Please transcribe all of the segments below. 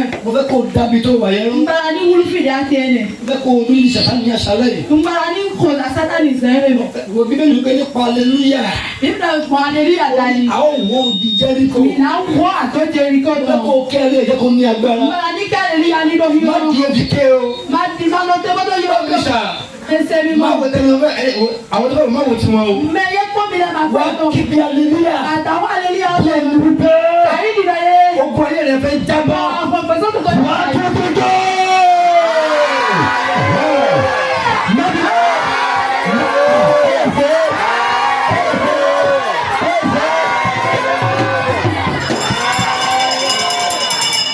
Amen. Mo fẹ́ kó o dábì tó wà yẹn rú. Ngbara ní wúlúfìdí àti ẹnẹ. Mo fẹ́ kó o rí Sàtánì ní aṣálẹ̀ yìí. Ngbara ní kòlà Sátánì sẹ́rẹ̀ mọ́. Wo Bíbélì wípé nípa hallelujah. Bíbélì fún hallelujah dání. A ó wó odi Jẹ́ríkò. Mìnà wọ́ àtó Jẹ́ríkò Mo fẹ́ tán. kó o kẹ́ ẹ jẹ́ kó ní agbára. Ngbara ní kí hallelujah ní lórí Má yọ. di ebi ké o. Má di má lọ tẹ́ bọ́tọ̀ yọ. Bísà. Ẹsẹ̀ mi Má mọ́. wo tẹ́lẹ̀ fẹ́ ẹ àwọn tó fẹ́ má wo tiwọn o. Mẹ yẹ kó mi lẹ́ máa Wá fọ́ tó. kí bí hallelujah. Àtàwọn hallelujah Bí ọ̀sẹ̀. ẹni wípé Àyè dìde yẹ. ogun ayé rẹ fẹ́ jábọ́. Àwọn pẹ̀sọ́ tó tọ́jú. Wà á tó tó tó.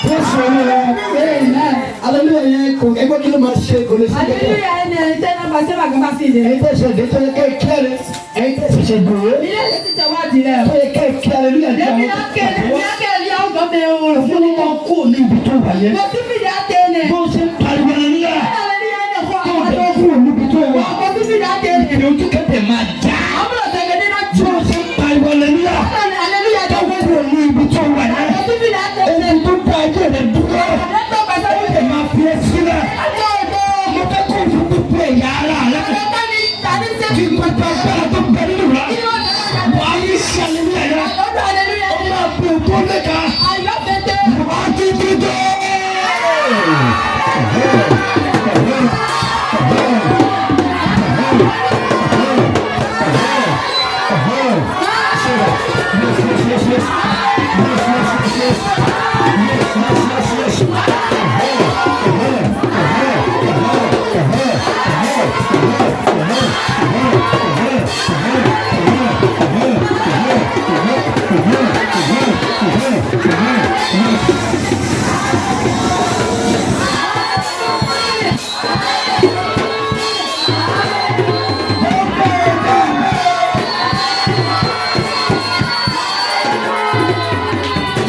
Jésù Olúwa. Amen. Hallelujah yẹn kò ẹgbẹ́ kí ló máa ṣe kò lè ṣe kẹ́kẹ́. Hallelujah ẹni ẹni tẹ́ náà bá sẹ́wà gan bá sí ilẹ̀. Ẹ̀yin tẹ́ ṣe dé tó yẹ kẹ́ ẹ kẹ́rẹ́. Ẹ̀yin tẹ́ ṣẹ̀ṣẹ̀ dòwe. Ilé ẹ̀sẹ̀ ti tẹ̀ wá dilẹ̀. Tó yẹ kẹ́ ẹ kẹ́ hallelujah jẹ́ Èmi àwọn náà kẹ́ èmi náà kẹ́ ẹ̀rí àwọn gan bẹ́ẹ̀ o. fún wọn kó ní ibi tó wà yẹn. Mo tún fìdí àtẹ ẹnẹ. Bó ṣe ń pariwo hallelujah. Hallelujah ẹni kọ́ Tó àwọn o tó bẹ kúrò níbi tó wà. Mo tún fìdí àtẹ ẹnẹ. Ìdè ojú kẹtẹ máa já. Àwọn ọ̀sẹ̀ gẹ́gẹ́ náà jù. Bó ṣe ń pariwo hallelujah. Hallelujah Tó tó kúrò ní ibi tó wà yẹn. Mo tún fìdí àtẹ ẹnẹ. Ẹni tó dá ayé rẹ̀ dúró. Àdẹ́tọ̀ bàtà Ó lè máa fi ẹ́ sílẹ̀. Àjọ ìbò. Mo fẹ́ kó o fún gbogbo ẹ̀yà ara rẹ̀. Àdẹ́tọ̀ ni tàbí ṣe. Kí gbogbo agbára tó bẹ nínú rẹ̀. Wà á yí sí hallelujah yẹn. Ọdún hallelujah. Ó máa bí o tó lé ka. Ayọ̀ tètè. Wà á tún tún tó.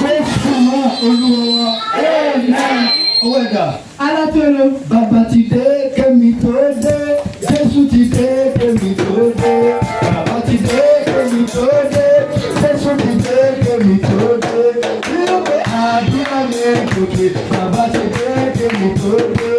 Jésù náà Olúwa wa. Ọwọ́ ẹ̀dá. Alátòrò. Bàbá ti dé kémi tó dé, Jésù ti dé kémi tó dé. Bàbá ti dé kémi tó dé, Jésù ti dé kémi tó dé. Bí ó pé àdúrà mi gòkè, bàbá ti dé kémi tó dé.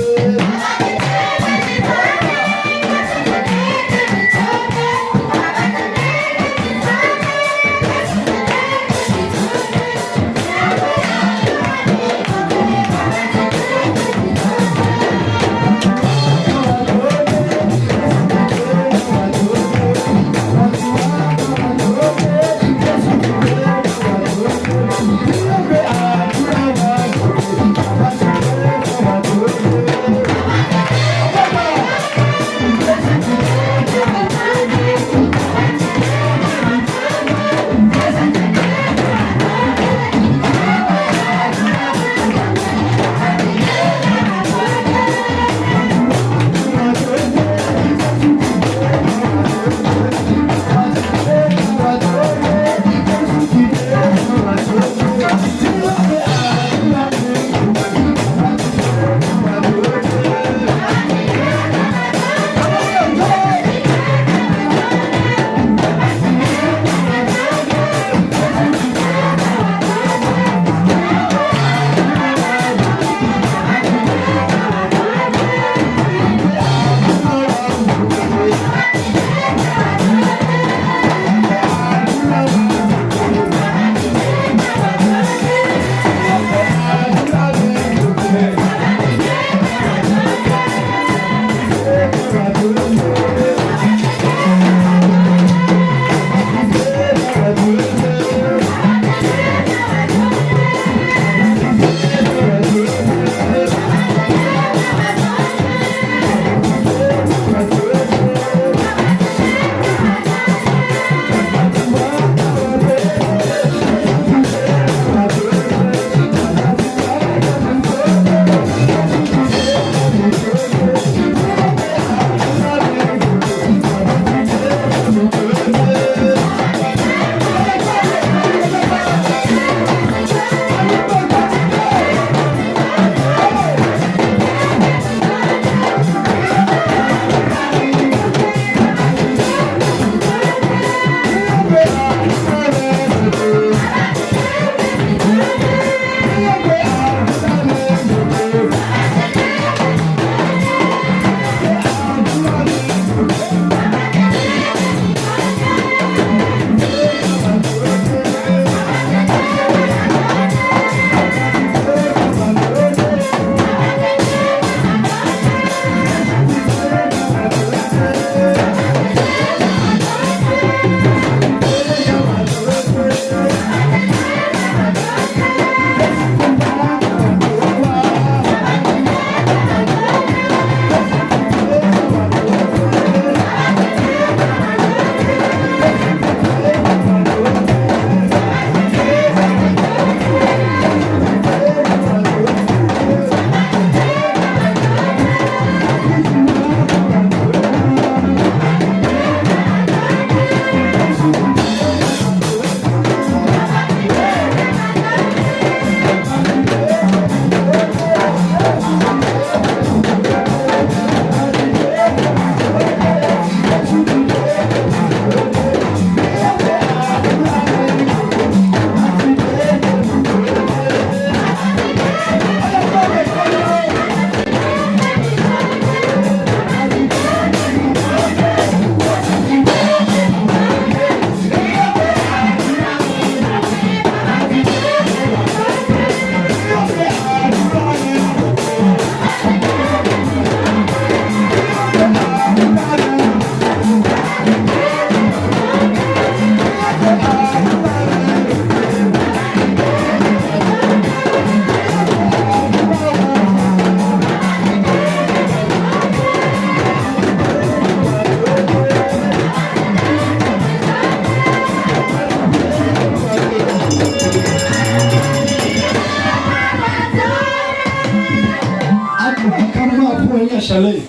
Ká máa fún ẹ ní àṣálẹ́ yìí.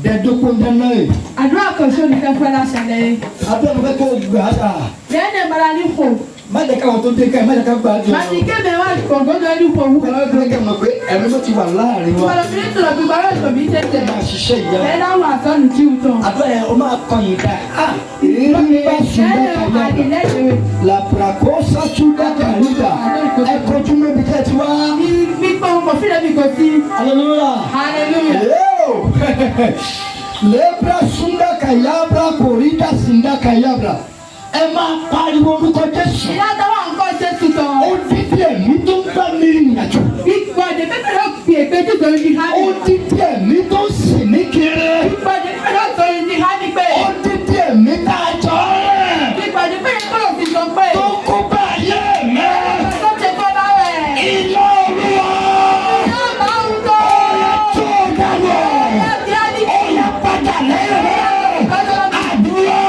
Dẹ́dókòó dáná yìí. Àdúrà kan ṣó ni fẹ́ fẹ́ láṣálẹ́ yìí. Àdúrà mo fẹ́ kó o gbà á dà. Lẹ́yìn ìbára ní kò. Má jẹ́ káwọn tó dé káyọ̀, má jẹ́ ká gbà á jù lọ. Màtí kéde wá gbọ̀ngàn ní kò wú. Ọlọ́run fẹ́ kẹ́ mọ̀ pé ẹ̀mí ló ti wà láàrin wa. Ọlọ́bìnrin tó lọ bí gbọ́dọ̀ tó bí tètè. Máa ṣiṣẹ́ ìyá. Lẹ́yìn àwọn àtọ́nù tí ó tán. Àdúrà yẹn o máa kọyìn dá. Èyí bá sùn Lẹ́yìn àdìlẹ́yìn. Làpàkó sátúndà kàrídà. Ẹ kọjú mẹ́bi tẹ́ ti wá. Gbígbọ́ ọkọ̀ fílẹ̀ mi kò sí. Hallelujah. Hallelujah. Lebra sunda kayabra korida sinda kayabra. Ẹ máa pariwo orúkọ Jésù. Ìyá táwọn nǹkan Jésù tán. Odidi ẹ̀mí tó ń bá mi rìnrìn àjò. Ìpàdé pẹ́pẹ́ ló fi èpè tó ní hánì. Odidi ẹ̀mí tó ń sìn mí kiri. Ìpàdé pẹ́pẹ́ ló sọ ní hánì pé. Odidi ẹ̀mí tá a jọ rẹ̀. Ìpàdé pẹ́pẹ́ kọ́ ló fi sọ pé. Tó kó bá ayé mi. Tó ṣe kọ́ bá rẹ̀. Iná Olúwa. Yóò máa ń tọ́. Ọ̀yà tó dànù. Ìyá ti á ní. Ọ̀yà padà lẹ́yìn rẹ̀. Àdúrà.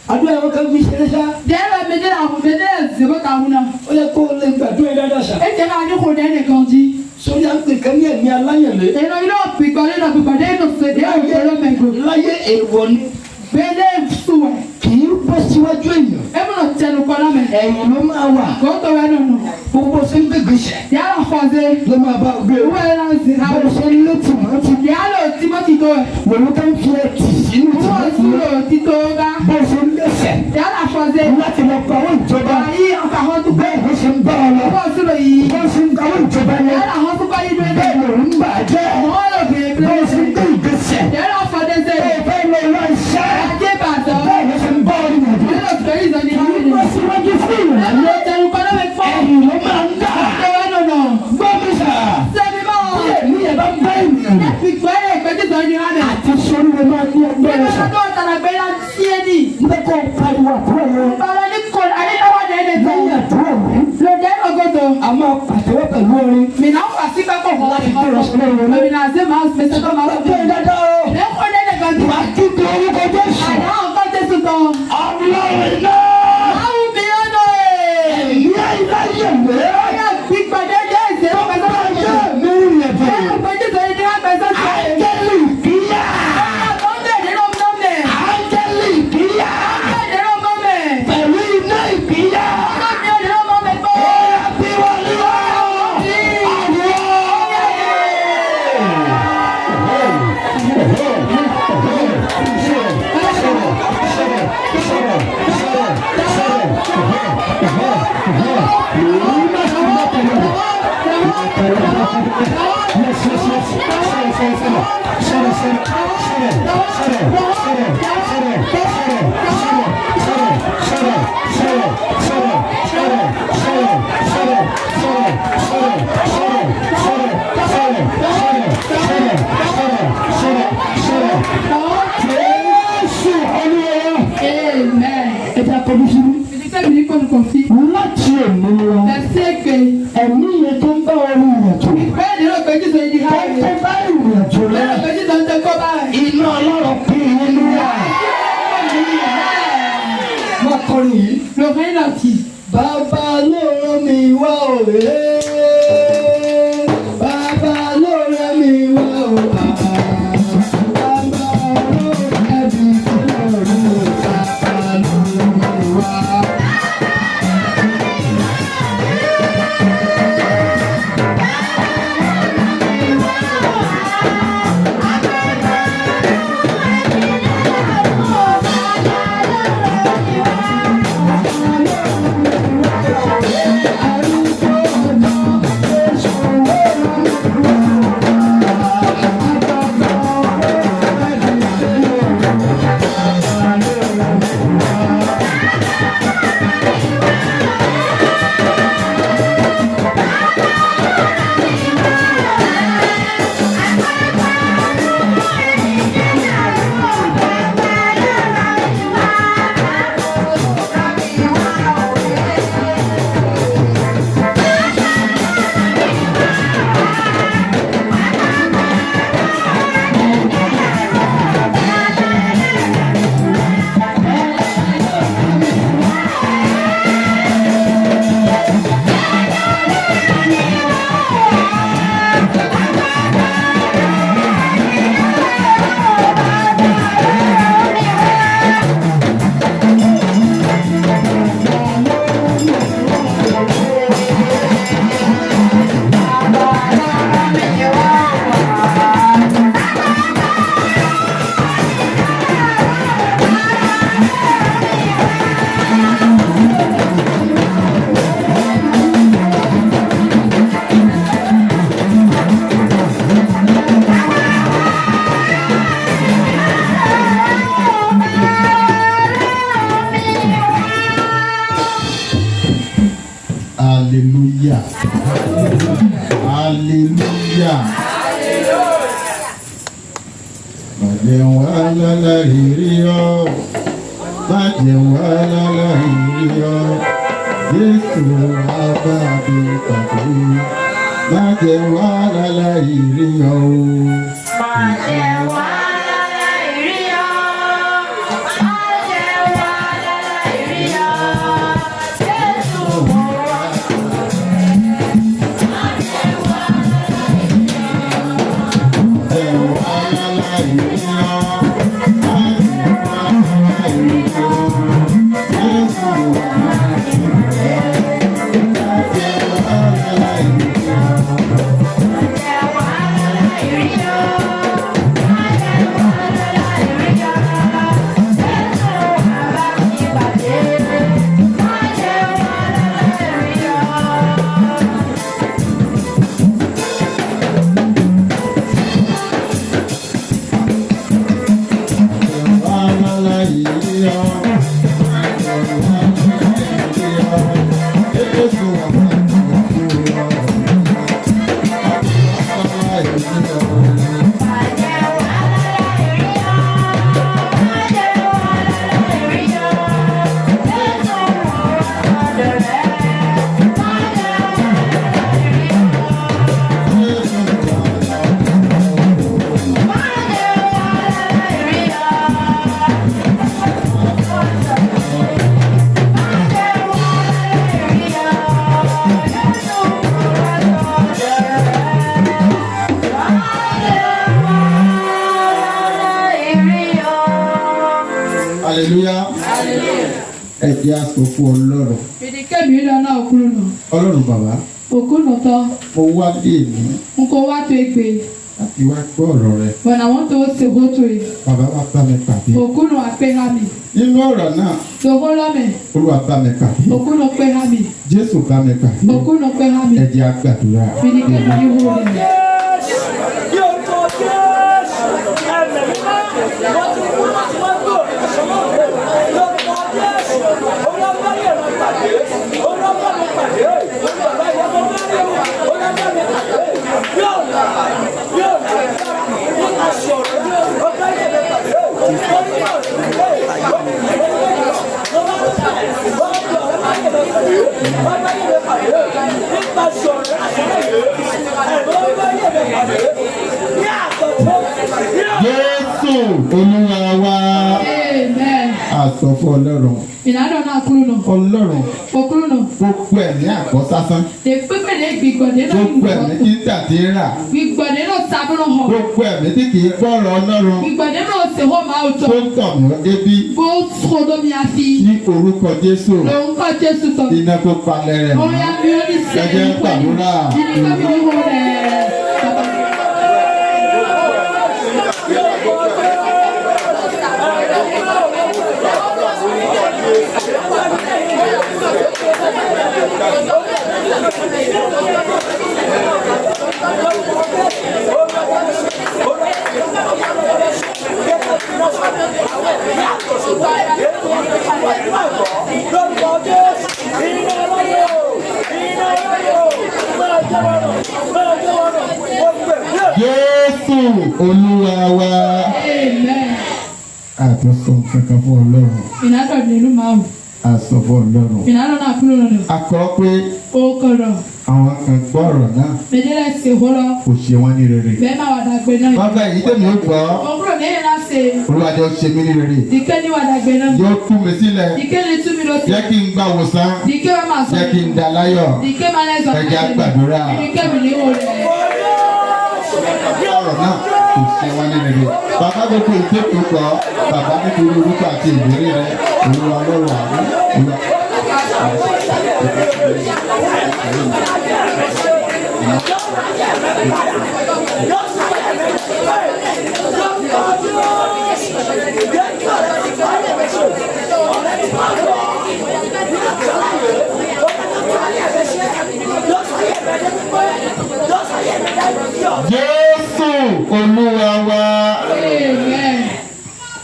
Àdúrà yẹn wọ́n kàn fi ṣeré ṣá. Dẹ́rẹ́ méjèèjì àwọn méjèèjì zèbó kàwọn náà. Ó yẹ kó o lè gbàdúrà yẹn dáadáa ṣá. E jẹ́ ká ní kò dẹ́nì kan jí. Sórí à ń pè kán ní ẹ̀mí aláyẹ̀lé. Èrò iná pìgbọ́ nínú pìgbọ́ nínú sèdè òkèrè mẹ́gbò. Láyé èèwọ̀ ni Bẹ́lẹ̀ sùwẹ̀. kì í bọ́ síwájú èèyàn. E múnà tẹnu kọ́ lámẹ̀. Ẹ̀yìn ló máa wà. Kò tó wẹ́ nùnú. Gbogbo ṣe ń gbégbèsè Yàrá fọ́nṣẹ́. ló máa bá gbé. Wúwo yẹn náà sì ha. Bó ṣe ń lé tìmọ́tì. Yàrá tìmọ́tì tó ẹ̀. Lòun tó ń fi ẹtì sínú Wúwo tìmọ́tì. sùúrù tító bá. Bó ṣe ń lẹ́sẹ̀ Yàrá fọ́nṣẹ́. láti lọ gba owó ìjọba. Ayé ọkọ̀ àwọn tó Bẹ́ẹ̀ ló ṣe ń bá ọ lọ. Wúwo sùúrù yìí. Bó ṣe ń gba owó ìjọba yẹn. Yàrá àwọn tó bá yí dúró. Bẹ́ẹ̀ lòun ń bà á jẹ́. Mọ́ lò bèèrè Bó ṣe ń gbé ìgbésẹ̀. Yàrá fọ́nṣẹ́. Bẹ́ẹ̀ fẹ́ lọ wá iṣẹ́. Ajé bàtọ̀. Bẹ́ẹ̀ ló ṣe ń bá ọ nínú ìdílé. Yàrá òtún yìí sọ ní Kì í bọ́ síwájú fún ìrànlọ́. Tẹnu kọ́ lámẹ̀ fọ́. Ẹ̀yìn ló máa ń dà. Ṣé wẹ́ nùnú? Gbọ́ mi sà. Sẹ́mi mọ́. Bí èmi yẹn bá ń bá ènìyàn rìn. Fìgbọ́ ẹ̀ ìpẹ́jì sọ ní hánà. Àti sórí rẹ̀ máa ní ẹgbẹ́ rẹ̀ sà. Tó tara gbé la tiẹ̀ ní. Mo fẹ́ kó o pariwo àdúrà yẹn. Bàbá ní kò ayélujára dẹ̀ dẹ̀ tó. Lẹ́yìn àdúrà yìí, Lòdì ọgọ́dọ̀. a máa pàtẹ́wọ́ pẹ̀lú orin. Mìnà wà sí pẹ́kọ̀ kọ́. Láti gbé ìrọ̀sílẹ̀ rẹ̀ lé. Mìnà sí máa mẹsẹ̀ tó máa Gbàgbé dáadáa o. Lẹ́kọ̀ọ́ dẹ̀ kan jù. Wàá kígbe orúkọ Jésù. Àdá ọkọ̀ Jésù tán. Ọlọ́run iná. Àwọn mi yóò nọ ẹ̀. Ẹ̀mí àìláyẹ̀wé. Ọ̀yà gbígbàdé jẹ́ ìṣe Tó bá yẹ mi rìn ẹ̀jẹ̀. Áńgẹ́lì ìpínyà. Áńgẹ́lì ìpínyà. Pẹ̀lú iná ìpínyà. Ó yá bí wọ́n ní wá. Jésù Olúwa. Amen. Ẹ jẹ́ akọjú síbí. Láti òní lọ, ẹ̀mí yẹn tó ń bá ọ rìn ìrìnàjò. Tó ń tó bá ìrìnàjò rẹ. Iná Ọlọ́run pín in níyà. Máa Akọrin yìí. Le règne a dit. Bàbá ló rán mi wá òwe. Bàbá ló rán mi wá o. Bàbá ló ẹbí tó lọ́rùn o. Bàbá ló rán mi wá. Arúgbó ọjọ́ Jésù ló rán mi wá. Àgbàgbọ́ ẹbí tó lọ́rùn. Bàbá ló rán mi wá. Hallelujah. Hallelujah. Má jẹ́ n wà láláì rí ọ. Má jẹ́ n wà láláì rí ọ. Jésù wá bá mi pàdé. Má jẹ́ n wà láláì rí ọ o. Má jẹ́ wà láláì rí ọ. Má jẹ́ wà láláì rí ọ. Jésù mo wá. Má jẹ́ wà láláì rí ọ. Jẹ́ n wà láláì rí ọ. Má jẹ́ n wà láláì rí ọ. Jésù wá bá mi pàdé. Má jẹ́ n wà láláì rí ọ. Má jẹ́ wà láláì rí ọ. Má jẹ́ wà láláì rí ọ. Jésù wá bá mi pàdé. Má jẹ́ wà láláì rí ọ. Jẹ́ n wà láláì rí ọ. Má jẹ́ n wà láláì rí ọ. Jésù wá bá mi pàdé. Má jẹ́ n wà láláì rí ọ. Má jẹ́ wà láláì rí ọ. Má jẹ́ wà láláì rí ọ. Jésù mo wá sọ́dọ̀ rẹ. Má jẹ́ wà láláì rí ọ. Jésù wá bá mi Má jẹ́ wà láláì rí ọ. Má jẹ́ wà láláì rí ọ. Jésù mo wá sọ́dọ̀ rẹ. Má jẹ́ wà láláì rí ọ. Hallelujah. Ẹ jẹ́ á sọ fún Ọlọ́run. Fìdíkẹ́mi lọ́nà òkúrùnà. Ọlọ́run bàbá, Òkúnùtọ́. mo wá lé mi N kò wá tó egbe. láti wá gbọ́ ọ̀rọ̀ rẹ. When I want to say go to it. Bàbá wa bá mi pàdé. Òkúnù àpéhàmì. Nínú ọ̀rọ̀ náà, Lòhólọ́mì. Olúwa bá mi pàdé. Òkúnù péhàmì. Jésù bá mi pàdé. Òkúnù péhàmì. Ẹ jẹ́ á gbàdúrà. Fìdíkẹ́mi yóò rẹ̀. Ní orúkọ Jésù, ẹ̀mí mímọ́, wọ́n ti kú láti wọ́n gbọ́ ìṣòro lórúkọ Jésù. Olúwa yẹ̀ mi pàdé, Olúwa mi pàdé, Olúwa yẹ̀ mi pàdé, Olúwa mi pàdé. Yóò nà, yóò nà, nípa sọ̀rọ̀, Olúwa yẹ̀ mi pàdé, Olúwa nípa sọ̀rọ̀ Olúwa yẹ̀ mi pàdé. Ní àkọ́kọ́, ní Jésù Olúwa wa. Amen. A sọ fún Ọlọ́run. Ìlànà náà kúrò náà. Ọlọ́run, Òkúrò náà. gbogbo ẹ̀mí àgbọ́sásán, Lè pépè lè gbìgbọ̀dé náà gbogbo ẹ̀mí tí ń tà tí ń rà, Gbìgbọ̀dé náà sábúrò hàn. gbogbo ẹ̀mí tí kì í gbọ́rọ̀ Ọlọ́run Gbìgbọ̀dé náà sèwọ́ máa tọ̀. tó ń tọ̀ mí débi Bó sọdọ́ mi àfi. ní orúkọ Jésù, Lòun kọ́ Jésù tọ̀. iná kó palẹ̀ rẹ̀ mọ́. Oya mi ò ní Ẹ sẹ́yìn jẹ́ gbàdúrà. Ìdíkọ́ mi ní wọ́n rẹ̀. Lórúkọ Jésù, iná lọ́yọ̀, iná lọ́yọ̀, máa jẹ́ wọn nù, máa jẹ́ wọn nù, gbogbo ẹ̀mí. Jésù Olúwa wa. Amen. Àtúnṣe kankan fún Ọlọ́run. Ìlànà nínú máa wù. A sọ fún Ọlọ́run. Ìlànà náà kúrò lọ́dọ̀. A kọ pé Ó kọ̀rọ̀. àwọn kan gbọ́ ọ̀rọ̀ náà Mẹ̀dẹ́rẹ́ sèwọ́ lọ. kò ṣe wọ́n ní rere. Bẹ́ẹ̀ máa wà dàgbé náà. Bàbá yìí tẹ̀mí ó gbọ́, Òkúrò ní ìlànà ṣe. Olúwa jẹ́ ó ṣe mí ní rere. Dìkẹ́ ní wà dàgbé náà. Yóò tú mi sílẹ̀, Dìkẹ́ ní tú mi lọ sí. jẹ́ kí n gba wòsàn, Dìkẹ́ wa máa sọ. jẹ́ kí n da láyọ̀. Dìkẹ́ máa lẹ́sọ̀. Ẹ jẹ́ á gbàdúrà. Dìkẹ́ mi ní wò rẹ̀. Ọ̀rọ̀ náà kò ṣe wọ́n ní rere. Bàbá gbogbo ìtẹ́kùn gbọ́, bàbá nítorí orúkọ àti ìlérí rẹ̀, Olúwa lọ́rọ̀ àánú. Olúwa. Jésù Olúwa wa. Amen.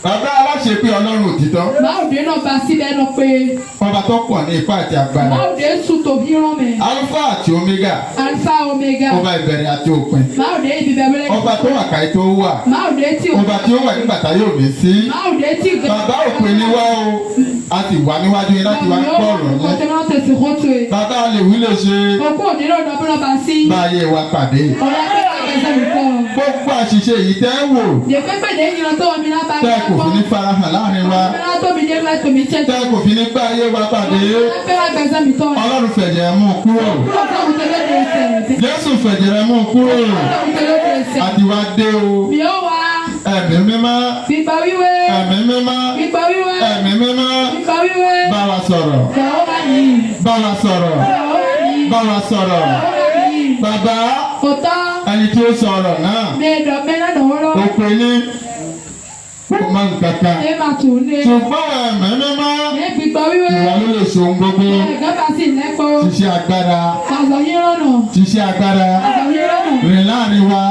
Bàbá aláṣepé Ọlọ́run òtítọ́, Báwo dé náà bá síbẹ̀ náà pé ọba tó pọ̀ ní ipá àti agbára, báwo dé sùn tó fi rán mi. Alpha àti Omega, Alpha Omega. ọba ìbẹ̀rẹ̀ àti òpin, Báwo dé ibi bẹ̀rẹ̀ wẹ́lẹ́. ọba tó wà káyé tó wà, Báwo dé tí o. ọba tí ó wà nígbà tá yóò mí sí. Báwo dé tí o. Bàbá òpin ni wá o, a sì wà níwájú yín láti wá gbọ́ ọ̀rọ̀ yín. Kọ̀tẹ́ máa tẹ̀sí kótó e. Bàbá lè wí lè ṣe Òkú òní náà dọ̀ bọ́lá bá sí. bá ayé wa pàdé. Ọ̀rọ̀ pé àgbẹ̀sẹ̀ mi kọ́. Gbogbo àṣìṣe yìí tẹ́ wò, Dè pépè dé yìnyín tó omi náà bá tẹ́ kò fi ní farahàn láàrin wa, Omi náà tóbi dé wá tómi tẹ́. tẹ́ kò fi ní bá ayé wa pàdé. Pé àgbẹ̀sẹ̀ mi tọ́. Ọlọ́run fẹ̀jẹ̀ mú kúrò. Kúrò fún òun tẹ́lẹ̀ dé ẹsẹ̀. Jésù fẹ̀jẹ̀ mú kúrò. Kúrò fún tẹ́lẹ̀ dé ẹsẹ̀. Àti wá dé o. Mi ó wá. Ẹ̀mí mímọ́, Gbígbà wíwé. ẹ̀mí mímọ́, Gbígbà wíwé. ẹ̀mí mímọ́, Gbígbà wíwé. bá wa sọ̀rọ̀, Gbà ó wá yìí. bá wa sọ̀rọ̀, Gbà ó wá yìí. bá wa sọ̀rọ̀. Gbà ó wá yìí. Bàbá Kò tọ́. ẹni tí ó sọ̀rọ̀ náà, Mi dọ̀ mi náà dọ̀ wọ́rọ́. ó pe ní kò mọ nǹkan kan. Ẹ máa tù ú ní. Ṣùgbọ́n ẹ̀mí mímọ́, Ẹ gbígbà wíwé. ìwà ló lè ṣe ohun gbogbo. Ẹ gàba sí lẹ́kọ̀ọ́. Ṣiṣẹ́ agbára, Àzọ̀ yín rọ̀nà. ṣiṣẹ́ agbára, Àzọ̀ yín rọ̀nà. rìn láàrin wa,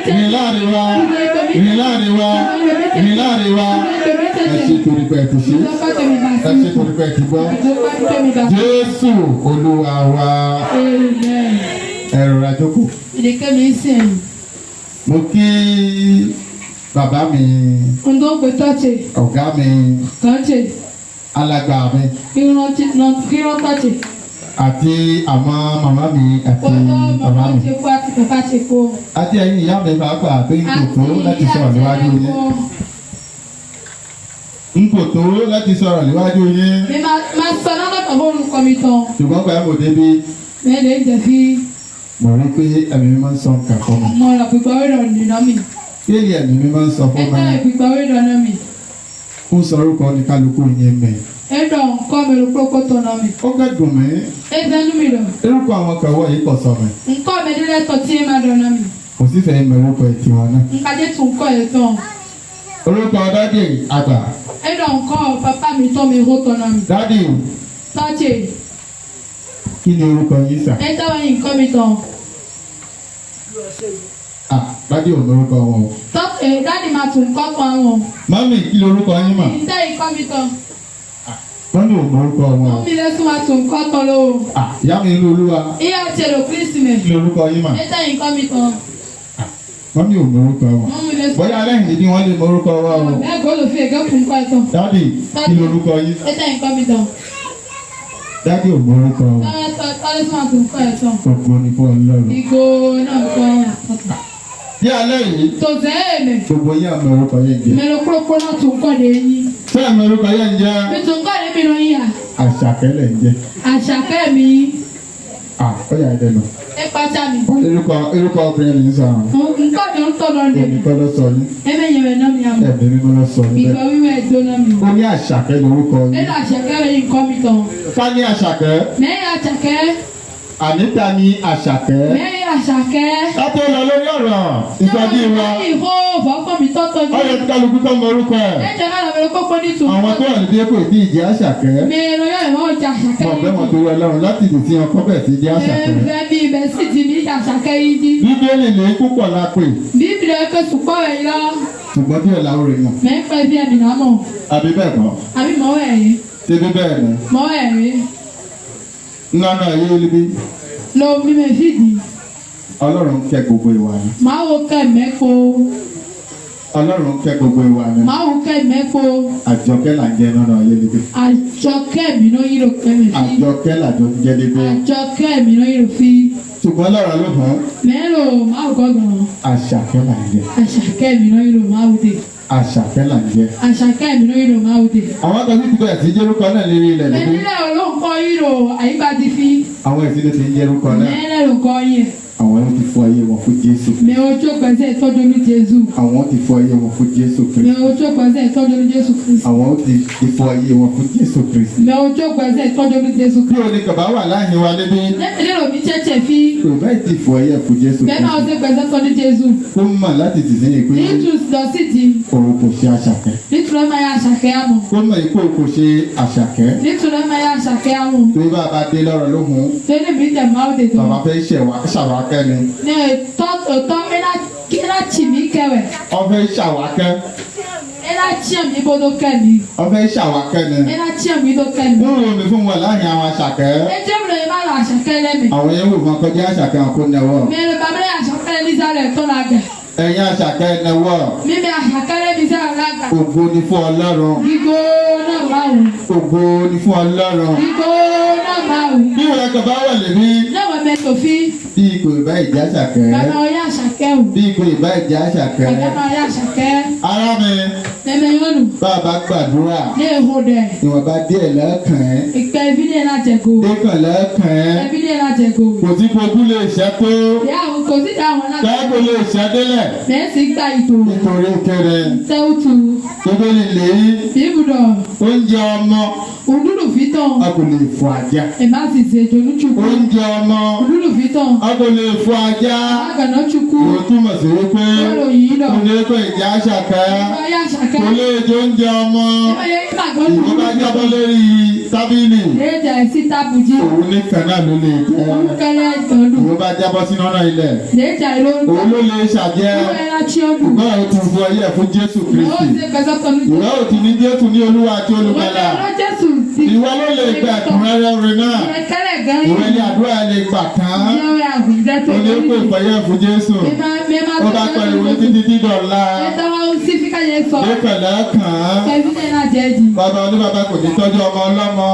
rìn láàrin wa, rìn láàrin wa, rìn láàrin wa. Ẹ ṣe torí pé ẹ ti ṣe, ẹ ṣe torí pé ẹ ti gbọ́. Jésù Olúwa wa, Amen. ẹ rọra jókòó. Ìdíkẹ́ mi sìn. Mo kí bàbá mi, Ndo gbé tọ́tì. ọ̀gá mi, Tọ́tì. alàgbà mi Kíran tọ́tì. àti àwọn màmá mi àti Kótó bàbá màmá mi. ti kú àti bàbá ti kú. Àti ẹ̀yin ìyá mi pàápàá tó ń kò tó láti sọ̀rọ̀ níwájú yín. N kò tó láti sọ̀rọ̀ níwájú yín. Mi máa sọ náà lọ́tọ̀ fún olùkọ́ mi tán. Ṣùgbọ́n pé mo débi Mẹ́lẹ̀ ń jẹ́ fi mo rí pé ẹ̀mí mímọ́ ń sọ nǹkan fún mi. mọ̀ ọ́ gbígbà wíwọ̀ nínú mi. Kí ni ẹ̀mí mímọ́ ń sọ fún Ẹ̀ta mi? ìgbígbà wíwọ̀ náà mi. Ń sọ orúkọ ní kálukú yín mi. Ẹ̀dọ̀ nǹkan mi ló kókó tọ̀ náà mi. Ó kẹ́ dùn mí. Ẹ̀dẹ̀ nú mi lọ. Orúkọ àwọn kan wọ̀ yìí kò sọ mi. Nǹkan mi nílẹ̀ tọ̀ tí ẹ máa dọ̀ náà mi. Kò sì fẹ́ mọ orúkọ ìtì wọn náà. Nǹkan jẹ́ tún kọ́ ẹ̀ tán. Orúkọ dádì àgbà. Ẹ̀dọ̀ nǹkan bàbá mi tọ́ mi hó tọ̀ náà mi. Dádì Tọ́tì. kí ni orúkọ yín sà? Ẹ̀dọ̀ nǹkan mi tán. Ah, dádì ò lórúkọ wọn o. Tọ́tì dáàdì máa tún kọ́ tán àwọn. Mọ́mì kí lorúkọ yín mà? Ìdá nǹkan mi tán. Mọ́mì ò lórúkọ wọn o. Mọ́mí lẹ́sùn máa tún kọ́ tán lówó. Ah, ìyá mi inú Olúwa Ìyá àti èrò Kristi mi. kí lorúkọ yín mà? Ẹ̀dá nǹkan mi tán. Mọ́mì ò lórúkọ wọn. Mọ́mí lẹ́sùn. Bóyá lẹ́yìn ní wọ́n lè mọ orúkọ wa o. Ẹ̀gbọ́n ló fi ẹ̀gẹ́ kún kọ́ ẹ̀ tán. Dádì kí lorúkọ yín? Ẹ̀dá nǹkan mi tán. Dádì ò lórúkọ wọn. Tọ́lẹ́sùn máa tún kọ́ ẹ̀ tán. Ògo ni fún Ọlọ́run. Ìgò náà kọ́ ẹ̀ tán. Bí alẹ́ yìí, Tòzẹ́ èmè. gbogbo yín àmì orúkọ yẹn jẹ́. Mẹ́lò kúròkó náà tún kọ́ de yín. Ṣé àmì orúkọ yẹn jẹ́? Mi tún kọ́ de mi lọ yín à. Àṣàkẹ́ lẹ̀ ń jẹ́. Àṣàkẹ́ mi. À, ó yà ẹ́ lẹ́nu. Ẹ pàjá mi. Wọ́n ní orúkọ obìnrin ní sọ. Nǹkan mi ń tọ́ lọ lè. Èmi kọ́ ló sọ yín. Ẹ̀mẹ̀ yẹn wẹ̀ náà mi àmọ́. Ẹ̀mí mímọ́ ló sọ yín Ìgbà bẹ́ẹ̀. wíwẹ̀ jóná mi. Ó ní Àṣàkẹ́ lórúkọ yín. Ẹ̀rọ Àṣàkẹ́ rẹ̀ yìí kọ́ mi tán. Ta ni Àṣàkẹ́? Mẹ́rin Àṣàkẹ́. Àní ta ni Àṣàkẹ́? Mẹ́rin Àṣàkẹ́. Ká tó lọ lórí ọ̀rọ̀ ìsọjí wa. Ìhó fọ́kàn mi tọ́tọ́ Ó yẹ kí kálukú tó mọ orúkọ ẹ̀. Ẹ̀jẹ̀ ká lọ́mọ kókó ní tùmọ̀. Àwọn tó wà níbí kò tí ì jẹ́ Àṣàkẹ́. Mi lọ yọ ìwọ́n ọjà Àṣàkẹ́ Mọ̀ bẹ́ẹ̀ wọn torí Ọlọ́run láti ìdí tí wọn kọ́ bẹ̀ sí jẹ́ Àṣàkẹ́. Ẹ̀fẹ̀ mi ibẹ̀ sì ti mi Àṣàkẹ́ yìí di. Bíbélì lè púpọ̀ la pè, Bíbélì ẹ̀ sùpọ̀ rẹ̀ lọ. ṣùgbọ́n díẹ̀ la ó rè mọ̀. Mẹ́ pẹ́ bí ẹ̀mí náà mọ̀. Àbí bẹ́ẹ̀ kọ́? Àbí mọ̀ ẹ̀ yìí. Ṣé bí bẹ́ẹ̀ ni? Mọ̀ ẹ̀ yìí. Nánà yé níbí, Lo mímẹ fìdí. Ọlọ́run kẹ́ gbogbo ìwà ni. Màá wo kẹ́ mẹ́kọ. Ọlọ́run kẹ́ gbogbo ìwà ni. Màá wo kẹ́ mẹ́kọ. Àjọkẹ́ là ń jẹ́ nánà yé níbí. Àjọkẹ́ mi ló yí ló kẹ́ mi fi. Àjọkẹ́ làjọ ń jẹ́ níbí. Àjọkẹ́ mi ló yí ló fi. Ṣùgbọ́n lọ́rọ̀ ló hàn, Mẹ́rò máa gọ́gàn. Àṣàkẹ́ là ń jẹ́. Àṣàkẹ́ mi ló yí ló máa wù dé. Àṣàkẹ́ là ń jẹ́. Àṣàkẹ́ mi ló yí ló máa wù dé. Àwọn kan sì ti bẹ̀rẹ̀ sí jẹ́rúkọ náà lérí ilẹ̀ níbí. Mẹ́rìnlẹ̀ olóńkọ́ yí ló àyíká ti fi. Àwọn ìdílé ti ń jẹ́rúkọ náà. Mẹ́rẹ̀ ló kọ́ yẹn. Àwọn ti fọ ayé wọn fún Jésù. Mẹ́ ojú pẹ̀sẹ̀ tọ́jú ní Jésù. Àwọn ti fọ ayé wọn fún Jésù Mẹ́ Kristi. ojú pẹ̀sẹ̀ tọ́jú ní Jésù Kristi. Àwọn ti fọ ayé wọn fún Jésù Kristi. Mẹ́ ojú pẹ̀sẹ̀ tọ́jú ní Jésù Bí Kristi. o ní kàbá wà láàyè wa níbí, Lẹ́tẹ̀lẹ́ ló mi chẹ́chẹ́ fi. kò bá ti fọ ayé ẹ̀ fún Jésù Bẹ́ẹ̀ náà Kristi. ọ̀sẹ̀ pẹ̀sẹ̀ tọ́jú Jésù. Ó mọ̀ láti tìsín pé Nítorí lọ sí di. òun kò ṣe Àṣàkẹ́. Nítorí máa yà Àṣàkẹ́ àmọ̀. Ó mọ̀ pé òun kò ṣe Àṣàkẹ́. Nítorí máa yà Àṣàkẹ́ àmọ̀. Torí bá a bá dé lọ́rọ̀ lóhùn, Tẹ́lẹ̀ mi tẹ̀ máa dé tó. bàbá fẹ́ ṣàwákẹ́ ni. Ní tọ́ tọ́ ẹ̀rá tì mí kẹwẹ̀. Ó fẹ́ ṣàwákẹ́. Ẹ̀rá tì mí bọ́dọ̀ kẹ́ mi. Ó fẹ́ ṣàwákẹ́ ni. Ẹ̀rá tì mí bọ́dọ̀ kẹ́ mi. Ń rò mí fún wọn láàyè àwọn Àṣàkẹ́. Ẹ jẹ́ mi lè má lọ Àṣàkẹ́ lẹ́mìí. Àwọn yẹn wò fún ọkọjá Àṣàkẹ́ wọn kó nẹwọ́. Mẹ́rin bàbá yà Àṣàkẹ́ ní sálẹ̀ tó la gà. Ẹ̀yin Àṣàkẹ́ nẹwọ́. Mímẹ́ Àṣàkẹ́ lẹ́mí sálẹ̀ la gà. Ògo ni fún Ọlọ́run. Gígó náà máa wù. Ògo ni fún Ọlọ́run. Gígó náà máa wù. Bí wọn kò bá wà lèmi, Lẹ́wọ̀n mẹ́tò fi. bí kò bá ìjà Àṣàkẹ́. Bàbá ọyá Àṣàkẹ́ wù. Bí kò bá ìjà Àṣàkẹ́. Bàbá ọyá Àṣàkẹ́. Ará mi, Mẹ́mẹ́ yọ̀nù. bá a bá gbàdúrà, Ní èho dẹ̀. ìwọ̀nba díẹ̀ lẹ́ẹ̀kàn ẹ́. Ìpẹ́ ìbílẹ̀ lájẹ̀gò. Dékàn lẹ́ẹ̀kàn ẹ́. Ìbílẹ̀ lájẹ̀gò. Kò sí gbogbo lè ṣẹ́ tó. Ìyá àwọn kò sí ìdáhùn láti. Tẹ́kù lè ṣẹ́ délẹ̀. Mẹ́sì gba ìtò. Nítorí kéré. Tẹ́wùtù. Bíbélì lèyí. Bíbùdọ̀. Oúnjẹ ọmọ. Òdúdù fítàn. A kò lè fọ ajá. Ẹ̀má sì ṣe jòlú chukwu. Oúnjẹ ọmọ. Òdúdù fítàn. A kò lè fọ ajá. Àgànà chukwu. Kò túmọ̀ sí wípé Lọ́rọ̀ yìí lọ. kò lè kó ìjà Àṣàkẹ́. Ọyá Àṣàkẹ́. Kò lè jẹ oúnjẹ ọmọ. Ẹ̀má yẹ ìgbàgbọ́ Ìwọ bá jábọ́ lórí tábìlì. Èdè sí tábùjì. Òun nìkan náà ló lè jẹ. Orúkẹlẹ̀ ìtọ́lù. Ìwọ bá jábọ́ sínú ọ̀nà ilẹ̀. Èdè ìlú. Òun ló lè ṣàjẹ́. Ìwé tí ó dùn. Ṣùgbọ́n ò ti fọ ayé ẹ̀ fún Jésù Ó Kristi. ṣe pẹ̀sẹ̀ tọ́lú. Ìwọ ò ti ní Jésù ní Olúwa àti Olùgbàlà. Ìwé Jésù ti. Ìwọ ló lè gba ẹ̀kúnrẹ́rẹ́ orin náà. Ìrẹ̀kẹ́rẹ̀ gan. Ìwé ní àdúrà lè gbà tán. Ìyẹn àgùnjẹ́ tó Ó ní kó ìfọyẹ́ fún Jésù. Ó bá pariwo títí dídọ̀la. Dékànlá kàn án. Bàbá oníbàbá kò ní tọ́jú ọmọ ọlọ́mọ.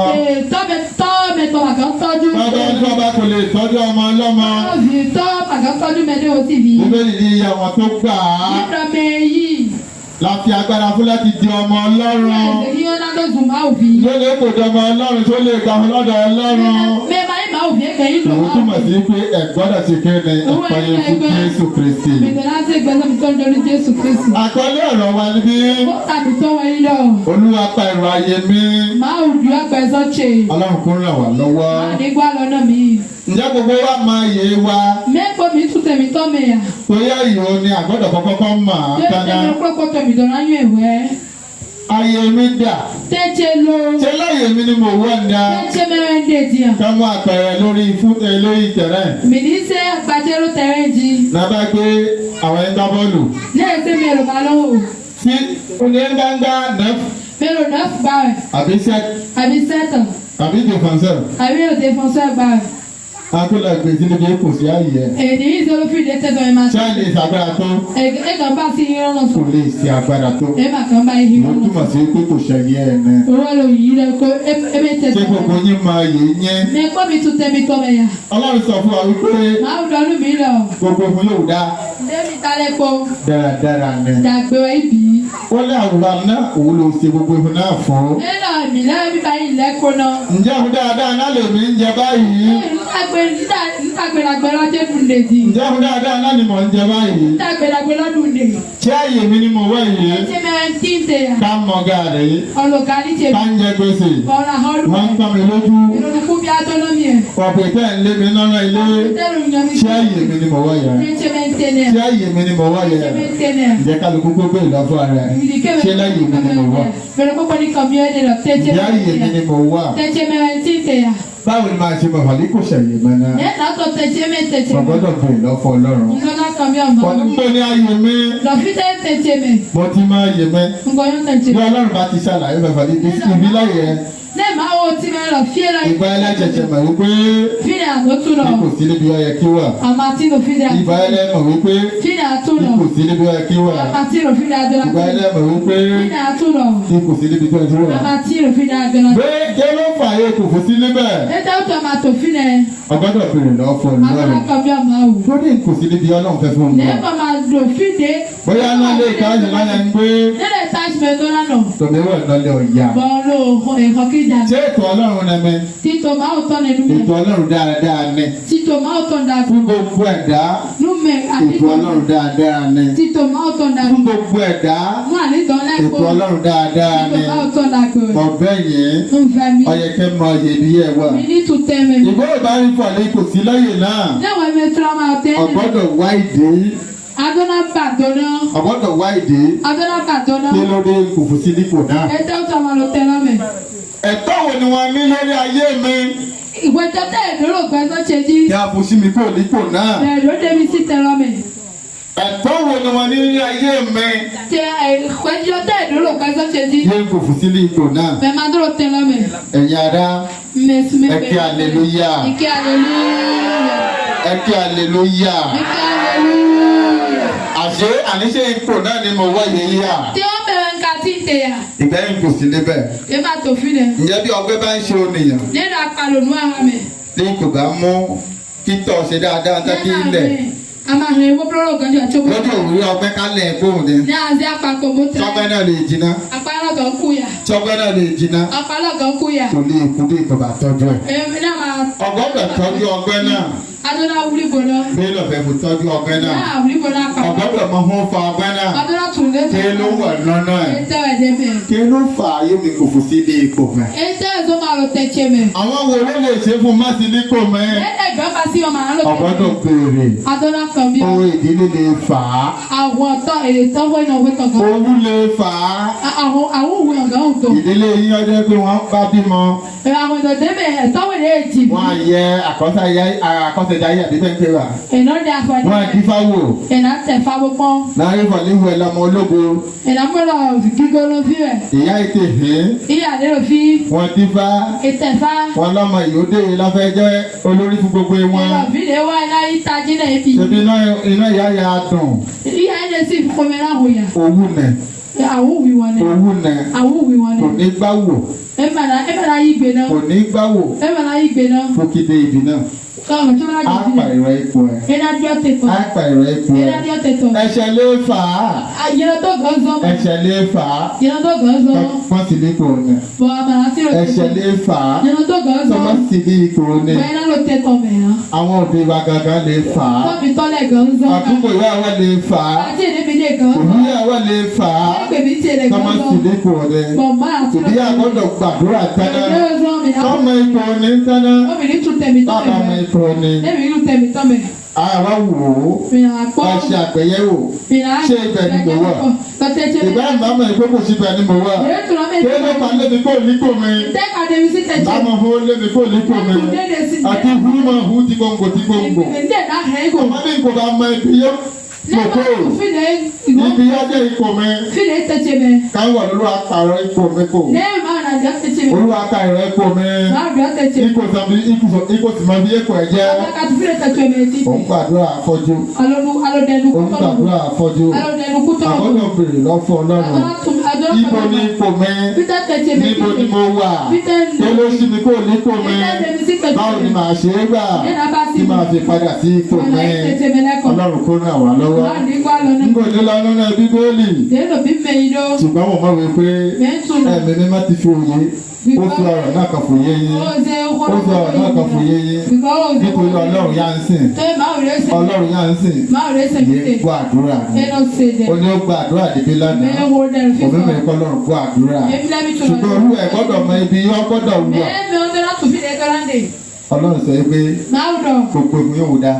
Bàbá oníbàbá kò lè tọ́jú ọmọ ọlọ́mọ. Bíbélì ní iye àwọn tó gbà á. La fi agbára fún láti di ọmọ Ọlọ́run. Lónìí kò di ọmọ Ọlọ́run tó lè gbà fún lọ́dọ̀ Ọlọ́run. Òun túmọ̀ sí pé ẹ gbọ́dọ̀ ṣe kéde ìfọyín fún Jésù Kristi. Àkọlé ọ̀rọ̀ wa níbí. Olúwa pa èrò ayé mi. Ọlọ́run kó ràn wá lọ́wọ́. Ǹjẹ́ gbogbo wa máa yé wa? Torí àyò ni àgbọ̀dọ̀ kọ́kọ́ mọ̀ á tánná. Ayé mi dà. Ṣé láyé mi ni mo wọ̀ ní a? Ká mú àpẹẹrẹ lórí fún lórí tẹ̀rẹ̀. Nàbà gbé àwọn ẹni gbá bọ́ọ̀lù. Tí oní ẹni bá ń gbá nẹ́f. Àbí sẹ́t. Àbí défenseur. Akólọ̀ gbèsè níbi kò sí ààyè ẹ̀. Èdè yìí sọ fi lè tẹ̀sán ẹ̀ máa Ṣé lè ṣàgbára tó? Ẹ kàn bá sí irun náà Kò sọ. lè ṣe agbára tó. Ẹ má kàn bá yìí Mo irun náà. túmọ̀ sí pé kò ṣẹ̀yìn ẹ̀ ní. Owó ló yí rẹ kó ẹ bẹ Ṣé tẹ̀sán. gbogbo yín máa yè é yẹn? Mẹ kọ́ mi tún tẹ́ mi tọ́ mẹ yà. Ọlọ́run sọ fún wa wípé Màá dọ̀nù mi lọ. gbogbo fún yóò dá Débi talẹ̀ kó dáradára ni. dàgbé wa ibi. Ó lé àwòrán náà òun ló ṣe gbogbo ìfún náà fún. Ẹ lọ mi lẹ́yìn bíbá yìí lẹ́kọ̀ọ́ náà. Ǹjẹ́ òun dáadáa náà lèmi ń jẹ báyìí? Ntàgbẹ̀lagbẹ̀ lọ́jọ́ dùn lè di. Ǹjẹ́ òun dáadáa náà ni mò ń jẹ báyìí? Ntàgbẹ̀lagbẹ̀ lọ́dún lè. Ṣé àyè mi ni mo wá yìí? Ṣé mẹ́rin tí ń tẹ̀ yà? Ká mọ gàrí, Ọlọ́gàrí ṣe ká ń jẹ gbèsè, bọ́lá ọdún. wọ́n ń pọ́n mi lójú, Ìrònúkú bí atọ́nọ́mì ẹ̀. ọ̀pẹ̀ tẹ́ ń lé mi lọ́nà ilé. Tẹ́rù yan mi. Ṣé àyè mi ni mo wá yẹn? Ṣé mẹ́rin tẹ̀ nẹ̀? Ṣé àyè mi ni mo wá Ṣé yẹn? mẹ́rin tẹ̀ nẹ̀? Ǹjẹ́ kálukú kó bẹ́ẹ̀ lọ fún ara ẹ̀? Ṣé láyè mi ni mo wá? Bẹ̀rẹ̀ púpọ̀ ní kọ̀mí ẹ̀ lọ tẹ́tẹ́ Ǹjẹ́ àyè mi ni mo wá? Tẹ́tẹ́ mẹ́rin tí ń tẹ̀ yà. Báwo ni màá ṣe mọ̀ fàlí kò ṣẹ̀yìn mọ́ náà? Ẹ̀ látọ̀ tẹ́tẹ́ mẹ́ tẹ́tẹ́. Mo gbọ́dọ̀ bèèrè lọ́fọ̀ Ọlọ́run. Nǹkan kọ̀mí ọ̀mọ́. Pọ̀lú mo ní ayé mi, Lọ́fíìsẹ̀ tẹ́tẹ́ mẹ́. mo ti máa yè mẹ́. Nǹkan yóò tẹ́tẹ́. Bí Ọlọ́run bá ti ṣàlàyé fẹ̀fẹ̀ ní ibi láyé ẹ, Ne maa wo ti mɛ lɔ fie la ìgbà ẹlẹ́jẹ̀jẹ̀ mọ̀ wípé fi de a tó bí lɔ kò sí níbi ọyẹ kí wà. a ma ti lọ fi de a Ìgbà ẹlẹ́mọ̀ wípé fi de a tó bí lɔ kò sí níbi ọyẹ kí wà. a ma ti lọ fi de a dɔ Ìgbà la ẹlẹ́mọ̀ wípé fi de a tó lɔ bí kò sí níbi tó ẹ ti wà. a ma ti lọ fi de a dɔ la. Pé kí ló fà yé kò fò sí níbẹ̀? Ne ta tó a ma tó fi nɛ Ọgbọ́dọ̀ bèrè lọ́fọ̀ a ma Ọlọ́run. kɔ bí a ma wò. Tó ní kò sí níbi Ọlọ́run fẹ́ fún mi. Ne kɔ ma do fi de. Bóyá lọ́lé ìkáyọ̀ lọ́lẹ̀ ń gbé Ne le ta jumɛn dɔ la nɔ. tòmíwọ̀ lọ́lẹ̀ ọ̀yà. Bɔn lo exɔ ki dza. Ṣé ètò Ọlọ́run ni mi? Tito ma wo tɔ ne nu Ètò mɛ. Ọlọ́run dáadáa ni. Tito ma wo tɔ da. Fún gbogbo ẹ̀dá, Nu mɛ ali ètò Ọlọ́run dáadáa ni. Tito ma wo tɔ da. Fún gbogbo ẹ̀dá, Mu ali dɔn lɛ ètò ko. Ọlọ́run dáadáa Tito ni. ma wo tɔ da ko. Ọ̀bẹ yìí, Nfɛ mi. ọ̀yẹ̀kẹ́ mọ iye ẹ̀ wà. Mi ní tu tẹ́ mi. Ìgbọ́ ìbárí fọ̀lẹ́ kò sí lẹ́yìn náà. Ne wɔ mi trɔ ma tẹ́. Ọ̀gbọ́dọ̀ wá ìdí. Adona ba dona. Ọ̀gbọ́dọ̀ wá ìdí. Adona ba dona. Kí ló dé kò fò sí nípò náà? Ete wotɔ ma lo tɛ lɔ mɛ. Ẹ̀tọ́ wo ni wọ́n ní lórí ayé mi? Ìwé tẹ́tẹ́ ìdúró gbẹ́sọ̀ ṣe jí. Kí a fò sí mi kò nípò náà. Bẹ̀rẹ̀ ló débi sí tẹ lọ mɛ. Ẹ̀tọ́ wo ni wọ́n ní lórí ayé mi? Tẹ ìwé tẹ́ ìdúró gbẹ́sọ̀ ṣe jí. Kí kò fò sí nípò náà. Mɛ ma dúró tẹ lọ mɛ. Ẹ̀yin ará, Mɛ sumɛ ẹ kí hallelujah. Ike hallelujah. Ẹ kí hallelujah. Ike hallelujah. Àṣé àníṣe ipò náà ni mo wá yìí yá. Tí wọ́n bẹ̀rẹ̀ nǹkan tí ń tẹ yà. Ìgbà yìí kò sí níbẹ̀. Ẹ má tó fi dẹ. Ǹjẹ́ bí ọgbẹ́ bá ń ṣe ònìyàn Nínú apalọ̀ nù ara mẹ́. ní kò bá mú títọ̀ ṣe dáadáa tán kí ilẹ̀ A máa hàn ewé búrọ́rọ̀ gan jù àti owó. lọ́jọ́ òwúrọ̀ ọgbẹ́ kálẹ̀ gbóhùn ni. Ní àzí apapọ̀ mú tẹ́. Sọgbẹ́ náà lè jiná. Apalọ̀ kan kú yà. Sọgbẹ́ náà lè jiná. Apalọ̀ kan kú yà. Kò lè kú dé ìkọ̀bà tọ́jú ẹ̀. Èmi náà máa. Ọgbọ́dọ̀ tọ́jú ọgbẹ́ náà. Adúlá wúlí gbóná. Bí lọ́fẹ̀ẹ́ fò tọ́jú ọgbẹ́ náà. Náà wúlí gbóná apapọ̀. Ọgbọ́dọ̀ mọ hún fa ọgbẹ́ náà. Adúlá tún lé. Kí ló wà lọ́nà ẹ̀? Ètò ẹ̀dẹ̀ mẹ́. Kí ló fà ayé mi kò fò sí ilé ipò mẹ́? Ètò ẹ̀dọ́ máa lọ tẹ̀tsẹ̀ mẹ́. Àwọn wo ló lè ṣe fún Másílíkò mẹ́? Ẹ̀ẹ́dẹ̀gbọ́n bá sí ọmọ àlọ́ Ọgbọ́dọ̀ béèrè. Adúlá kan bí. Ohun ìdílé lè fà á. Àwọn ọ̀tọ̀ èyí tọ́wọ́ iná òwe kankan. Owú lè fà á. Àwọn àwọn òwe ọ̀gá òtò. Ìdílé yín ọjọ́ pé wọ́n bá bímọ. Àwọn ìdọ̀dẹ́ mẹ́ ẹ̀tọ́wọ̀ lè jì. Wọ́n á yẹ àkọ́sẹ̀jáyé àbí bẹ́ẹ̀ pé wà. Ìná dẹ àfọ̀dé. Wọ́n á dífá wò. Ìná tẹ̀ fáwọ́ pọ́n. Láyé fọ̀lẹ́hùn ẹ̀ lọ́mọ ológo. Ìná mọ́lọ̀ gígó ló fi rẹ̀. Ìyá ètè hìn. Ìyá lérò fi Wọ́n dífá. ìtẹ̀fá. Wọ́n lọ́mọ ìyóde lọ́fẹ́ jẹ́ olórí fún gbogbo wọn. Ìlọ fi lè wá iná ìtají náà ibi. Ṣebí iná ìyá ya dùn. Ìyá ẹ̀ sì kọ́mi láhùn yà. Owú nẹ̀. Àwọn òwì wọn nẹ. Owú nẹ̀. Àwọn òwì wọn Kò nẹ. ní gbá wò. Ẹ mẹ́ra yí gbé náà. Kò ní gbá wò. Ẹ mẹ́ra yí gbé náà. Fókídé ibi náà. Káwọn tó bá Á jẹ pa sílẹ̀. ìrọ̀ ipò ẹ̀. Iná dúró tètò. Á pa ìrọ̀ ipò Iná ẹ̀. dúró tètò. Ẹ̀ṣẹ̀ lè fà á. Yẹn tó gàn zọ́. Ẹ̀ṣẹ̀ lè fà á. Yẹn tó gàn zọ́. Wọ́n sì ní ipò ní. Bọ̀ àmàlà sí ló Ẹ̀ṣẹ̀ tètò. lè fà á. Yẹn tó gàn zọ́. Tọ́mọ́ sì ní ipò ní. Bọ̀ iná ló tètò mẹ́rin. Àwọn òbí wa gangan lè fà á. Tọ́bi tọ́lẹ̀ gàn zọ́. Àdúgbò ìwé àwọn lè fà á. Àti èdè mi lè gàn zọ́. Òbí àwọn lè fà á. Ẹgbẹ́ mi tiẹ̀ lè gàn Tọ́mọ́ zọ́. sì ní ipò ní. Bọ̀ máa tí Òbí àgbọ́dọ̀ gbàdúrà tẹ́lẹ̀. Tọ́mọ ipò ní tẹ́lẹ̀. Obìnrin tún tẹ̀mí Bàbá tọ́mẹ̀. mọ ipò ní. Ẹ̀mí tún tẹ̀mí tọ́mẹ̀. Àwa wò ó. Fìyàn àpọ̀. Wọ́n ṣe àgbéyẹ̀wò. Fìyàn Ṣé ibẹ̀ ni mo wà? Tọ́tẹ́jẹ́ Ìgbà ìbámu ìpé kò síbẹ̀ ni mo wà. Èyí tún lọ Kí ló pa lébi kó lípò mi? Tẹ́ka débi sí tẹ̀jẹ̀. Bámu hu lébi kó lípò mi. Àti hu mọ̀ hu ti gbòǹgbò ti gbòǹgbò. Ǹdẹ̀ náà hẹ́ gò. Ọmọ mi kò bá mọ ibi yó. Kòkó Fìlẹ̀ ibi yá jẹ́ ipò mi. fìlẹ̀ tẹ̀jẹ̀ mẹ́. Káwọ̀ ló apàrọ̀ ipò mi kò. Lẹ́yìn máa nà Olúwa ka ìrọ̀ ipò mi. Ikò sì mọ bí èkó ẹ̀ jẹ́. Òun gbàdúrà afọ́jú. Òun gbàdúrà afọ́jú. Àgbọ́dọ̀ béèrè lọ́fọ̀ Ọlọ́run. Ibo ni ipò mi? Níbo ni mo wà? Tó ló ṣí mi kó nípò mi? Báwo ni màá ṣe é gbà tí màá fi padà sí ipò mi? Ọlọ́run kó ràn wá lọ́wọ́. N kò ní lọ nínú Bíbélì. Ṣùgbọ́n mo mọ̀ wípé ẹ̀mí mímọ́ ti fi òye. Ó fi ọ̀rọ̀ náà kan fòye yín. Ó fi ọ̀rọ̀ náà kan fòye yín. Nítorí Ọlọ́run yá ń sìn. Ọlọ́run yá ń sìn. Yé gbọ́ àdúrà ni. Ó ní ó gba àdúrà débi lánàá. Òmí mi kọ́ Ọlọ́run gbọ́ àdúrà. Ṣùgbọ́n olú ẹ̀ gbọ́dọ̀ mọ ibi yọ gbọ́dọ̀ wà. Ọlọ́run sọ pé gbogbo ìmú yóò dá.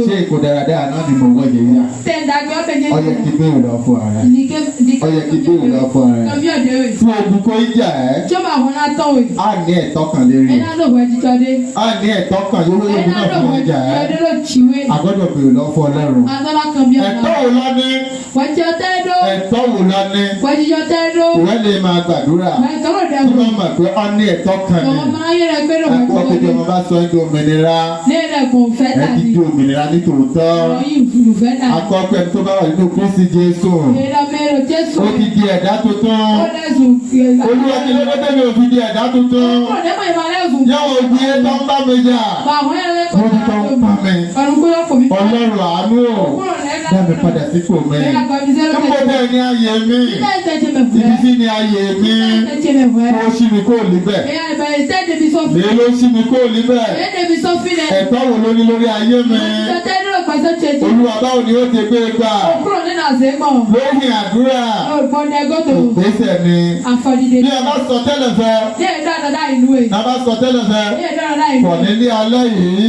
Ṣé ìkó dáradára náà ni mo wọ̀ yẹn yá? Ó yẹ kí béèrè lọ fún ara. Ó yẹ kí béèrè lọ fún ara. Fún ogun kó ìjà ẹ́. Á ní ẹ̀tọ́ kan lérí. Á ní ẹ̀tọ́ kan lórí ogun náà fún ìjà ẹ́. A gbọ́dọ̀ béèrè lọ fún Ọlọ́run. Ẹ̀tọ́ wo la ní? Ẹ̀tọ́ wo la ní? Ìwé lè máa gbàdúrà. Kí wọ́n mọ̀ pé ọ ní ẹ̀tọ́ kan ní. Ẹ̀kọ́ pé bí ọmọ bá sọ ẹ́ di òmìnira. Ẹ ti di òmìnira ní tòótọ́. Akọ́pẹ́ tó bá wà nínú Kristi Jésù. Ó ti di ẹ̀dá tuntun. Olúwa ti lọ́dọ́ tẹ́lẹ̀ ò fi di ẹ̀dá tuntun. Yàwó òbí ẹ tó ń bá mi jà. Mo ti tọ́ ń pa mi. Ọlọ́run àánú ò. Dá mi padà sípò mi. Níbo bẹ́ẹ̀ ni ayé mi? Ibi sí ni ayé mi. Kó o ṣí mi kó o lè bẹ̀. Lè ló ṣí mi kó o lè bẹ̀. Ẹ̀tọ́ wo ló ní lórí ayé mi? Olúwa báwo ni ó ti gbé gbà? Lóyìn àdúrà. Ìgbésẹ̀ ni. Bí a bá sọ tẹ́lẹ̀ fẹ́. Bí a bá sọ tẹ́lẹ̀ fẹ́. Pọ̀ nílé alẹ́ yìí.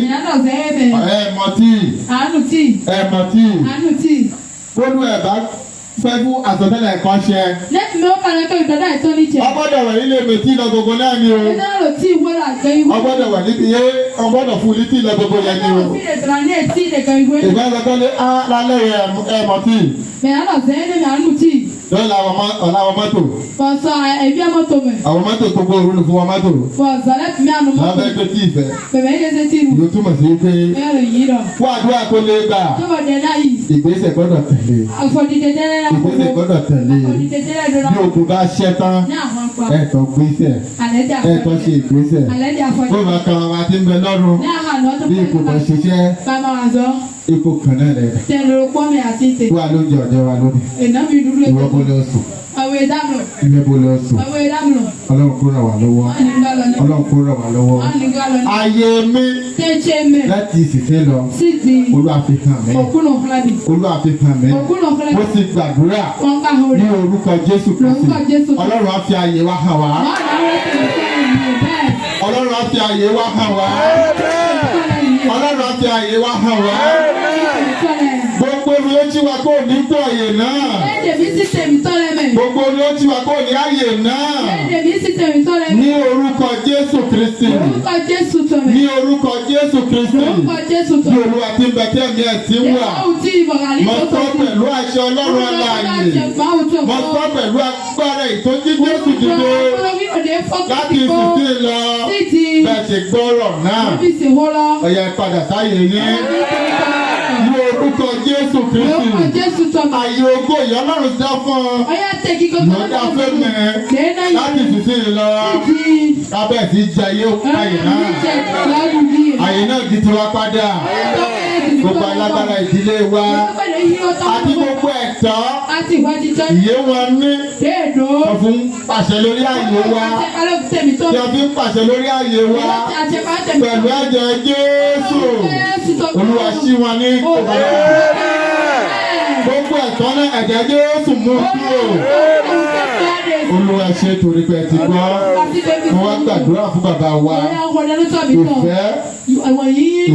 Ẹ mọ tíì. Ẹ mọ tíì. Bólú ẹ̀ bá fẹ́ fún àsọtẹ́lẹ̀ kan ṣe. Ọgbọ́dọ̀ wẹ̀ nílé mi tí lọ gbogbo náà ni o. Ọgbọ́dọ̀ wẹ̀ níbi yé ọgbọ́dọ̀ fún ní tí lọ gbogbo yẹn ni o. Ìgbà gbọ́dọ̀ ní á lálẹ́ yẹn ẹ mọ tíì. Lọ́la àwọn mọ́tò. Àwọn mọ́tò tó gbó orú ni fún wọn mọ́tò. Wọ́n fẹ́ gbé tíì fẹ́. Ìlú túmọ̀ sí pé fún àdúrà tó lé gbà. Ìgbésẹ̀ gbọ́dọ̀ tẹ̀lé. Ìgbésẹ̀ gbọ́dọ̀ tẹ̀lé. Bí ogun bá ṣẹ́ tán, ẹ̀tọ́ gbésẹ̀, ẹ̀tọ́ ṣe ìgbésẹ̀. Bó bá kan wa ti ń bẹ lọ́rùn, bí ipò kan ṣiṣẹ́, ipò kan náà lẹ̀. Wà lóúnjẹ ọ̀jọ́ wa lónìí. Ìwọ bó lọ sùn. Ìwọ bó lọ sùn. Ọlọ́run kó ràn wá lọ́wọ́. Ọlọ́run kó ràn wá lọ́wọ́. Ayé mi láti ìsìsẹ́ lọ. Olúwa fi hàn mí. Olúwa fi hàn mí. Mo sì gbàdúrà ní orúkọ Jésù Kristi. Ọlọ́run á fi ààyè wa hàn wá. Ọlọ́run á fi ààyè wa hàn wá. Ọlọ́run á fi ààyè wa hàn wá. Gbogbo omi ó tí wa kó ní gbọ́ àyè náà. Gbogbo omi ó tí wa kó ní àyè náà. Ní orúkọ Jésù Kristi. Ní orúkọ Jésù Kristi. Bí Olúwa ti ń bẹ tí ẹ̀mí ẹ̀ ti ń wà. Mo sọ pẹ̀lú àṣẹ Ọlọ́run alààyè. Mo sọ pẹ̀lú agbára ìtọ́jú Jésù dìde. Láti ìsinsìnyí lọ. Bẹ́ẹ̀ ṣe gbọ́rọ̀ náà. Ó yá padà sáyé yín. Ní orúkọ Jésù Kristi. Àyè ògo ìyá Ọlọ́run dá fún ọ. Lọ́dá fẹ́ mi. Láti ìsinsìnyí lọ. Kábẹ́ẹ̀sì jẹ ayé àyè náà. Àyè náà di tiwa padà. Gbogbo alágbára ìdílé wa. Àti gbogbo ẹ̀tọ́. Ìyé wọn ní. Wọ́n fún pàṣẹ lórí àyè wa. Tí a fi ń pàṣẹ lórí àyè wa. Pẹ̀lú ẹ̀jẹ̀ Jésù. Olúwa ṣí wọn ní ìkọ̀kọ̀. Gbogbo ẹ̀tọ́ náà ẹ̀jẹ̀ Jésù mú kúrò. Olúwa ṣe torí pé ẹ ti gbọ́. Mo wá gbàdúrà fún bàbá wa. Ìfẹ́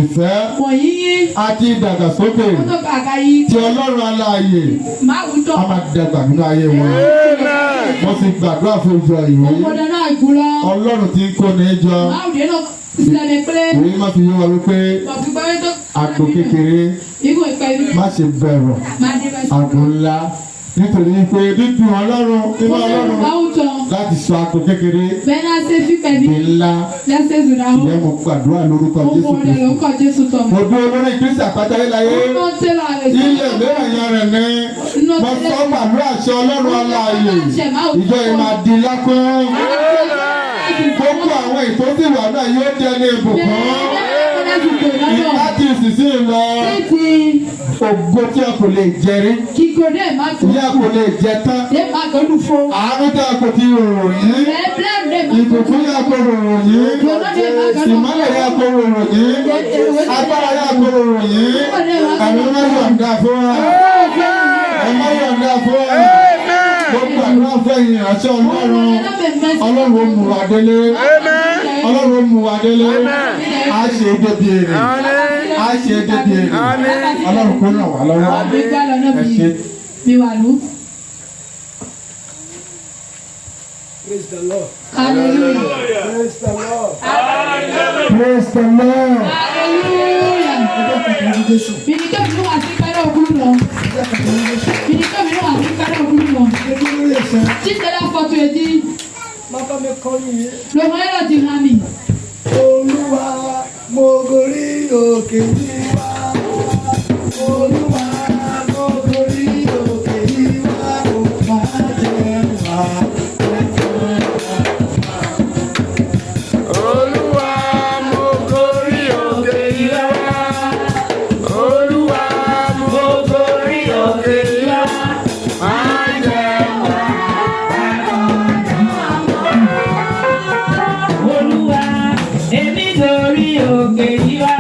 ìfẹ́ àti ìdàgbàsókè tí Ọlọ́run alààyè á máa dàgbà nínú ayé wọn. Mo sì gbàdúrà fún ìjọ yìí. Ọlọ́run tí ń kó ní jọ. Ìwé má fi yé wa wípé àgbò kékeré má ṣe bẹ̀rù àgbò ńlá Nítorí pé dídùn Ọlọ́run nínú Ọlọ́run láti sọ aago kékeré di ńlá. Ìyẹn mo gbàdúrà lórúkọ Jésù Kristi. Mo dúró lórí Kristi àpáta ayérayé. Ilẹ̀ mìíràn yẹn rẹ̀ ní. Mo sọ pàdúrà àṣẹ Ọlọ́run alààyè. Ìjọ yìí máa di lákún. Gbogbo àwọn ètò tí wà náà yóò di ẹni ìbùkún. Láti ìsinsìnyí lọ, ògo tí a kò lè jẹ rí, tí a kò lè jẹ tán, àánú tí a kò ti rò yín, ìbùkún yà kò rò yín, ìmọ́lẹ̀ yà kò rò yín, agbára yà kò rò yín, ẹ̀mí máa yọ̀ǹda fún wa, ẹ̀ máa yọ̀ǹda fún wa. Gbogbo àdúrà fún ẹ̀yin ìránṣẹ́ Ọlọ́run, Ọlọ́run ó mú wa délé, Ọlọ́run ó mú wa délé, á ṣe é débi èrè, á ṣe é débi èrè, Ọlọ́run kó ràn wá lọ́wọ́, ẹ ṣé. Praise the Lord. Hallelujah. Praise the Lord. Praise the Lord. Hallelujah. Má bá mi kọrin yìí. Olúwa, mo gorí òkè yìí wá. Olúwa, mo gorí òkè yìí wá. Ó máa jẹ́ wá. Olúwa, mo gorí òkè yìí wá. Olúwa, mo gorí òkè yìí wá. Má jẹ́ wá. Olúwa, èmi gorí òkè yìí wá.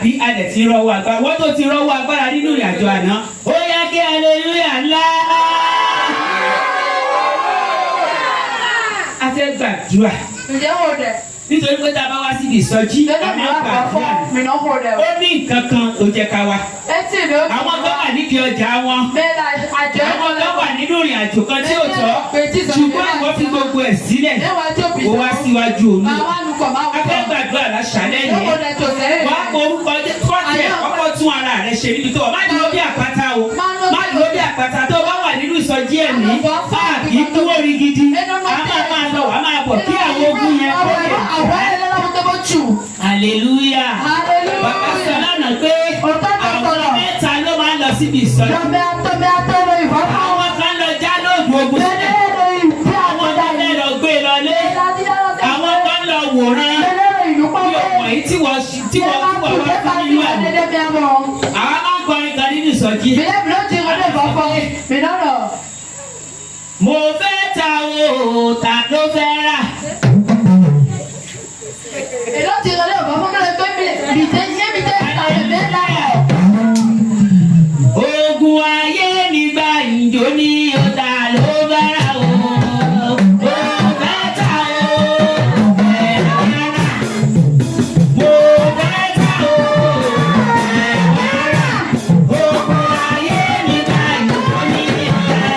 Àbí a dẹ̀ ti rọ́wọ́ agbára. Wọ́n tó ti rọ́wọ́ agbára nínú ìrìn àjò àná. Ó yá, kí hallelujah ńlá. A fẹ́ gbàdúrà nítorí pé tá a bá wá síbi ìsọjí, a máa ń gbàdúrà. Ó ní nǹkan kan tó jẹ́ ká wá. Àwọn kan wà nídìí ọjà wọn. Àwọn kan wà nínú ìrìn àjò kan tí ò tọ́. Ṣùgbọ́n ìwọ fi gbogbo ẹ̀ sílẹ̀. Ó wá síwájú Olúwa. A fẹ́ gbàdúrà láṣálẹ́ yìí. Wàá kọ orúkọ fọ́ọ̀tì ẹ̀ kọ́kọ́ tún ara rẹ̀ ṣe níbi tó wà. Má dúró bí àpáta o. Má dúró bí àpáta. Tó bá wà nínú ìsọjí ẹ̀mí, a kì í dúró rí gidi. A máa máa lọ, wàá máa bọ̀ kí àwọn ogun yẹn kó lè. Hallelujah. Bàbá sọ lánàá pé àwọn mẹ́ta ló máa ń lọ síbi ìsọjí. Àwọn kan lọ já lóògùn ogun sílẹ̀. Àwọn kan fẹ́ lọ gbé lọlé. Àwọn kan lọ wòran. Bí ọ̀pọ̀ yìí tí wọ́n wá fún nínú ẹ̀. Àwa máa ń kọrin kan nínú ìsọjí. Mo fẹ́ ta o, ta ló fẹ́ rà? Ogun ayé nígbà ìjó ní ọ̀tá ló fẹ́ rà o. Mo fẹ́ ta o, fẹ́ rà. Mo fẹ́ ta o, fẹ́ rà. Ogun ayé nígbà ìjó ní ọ̀tá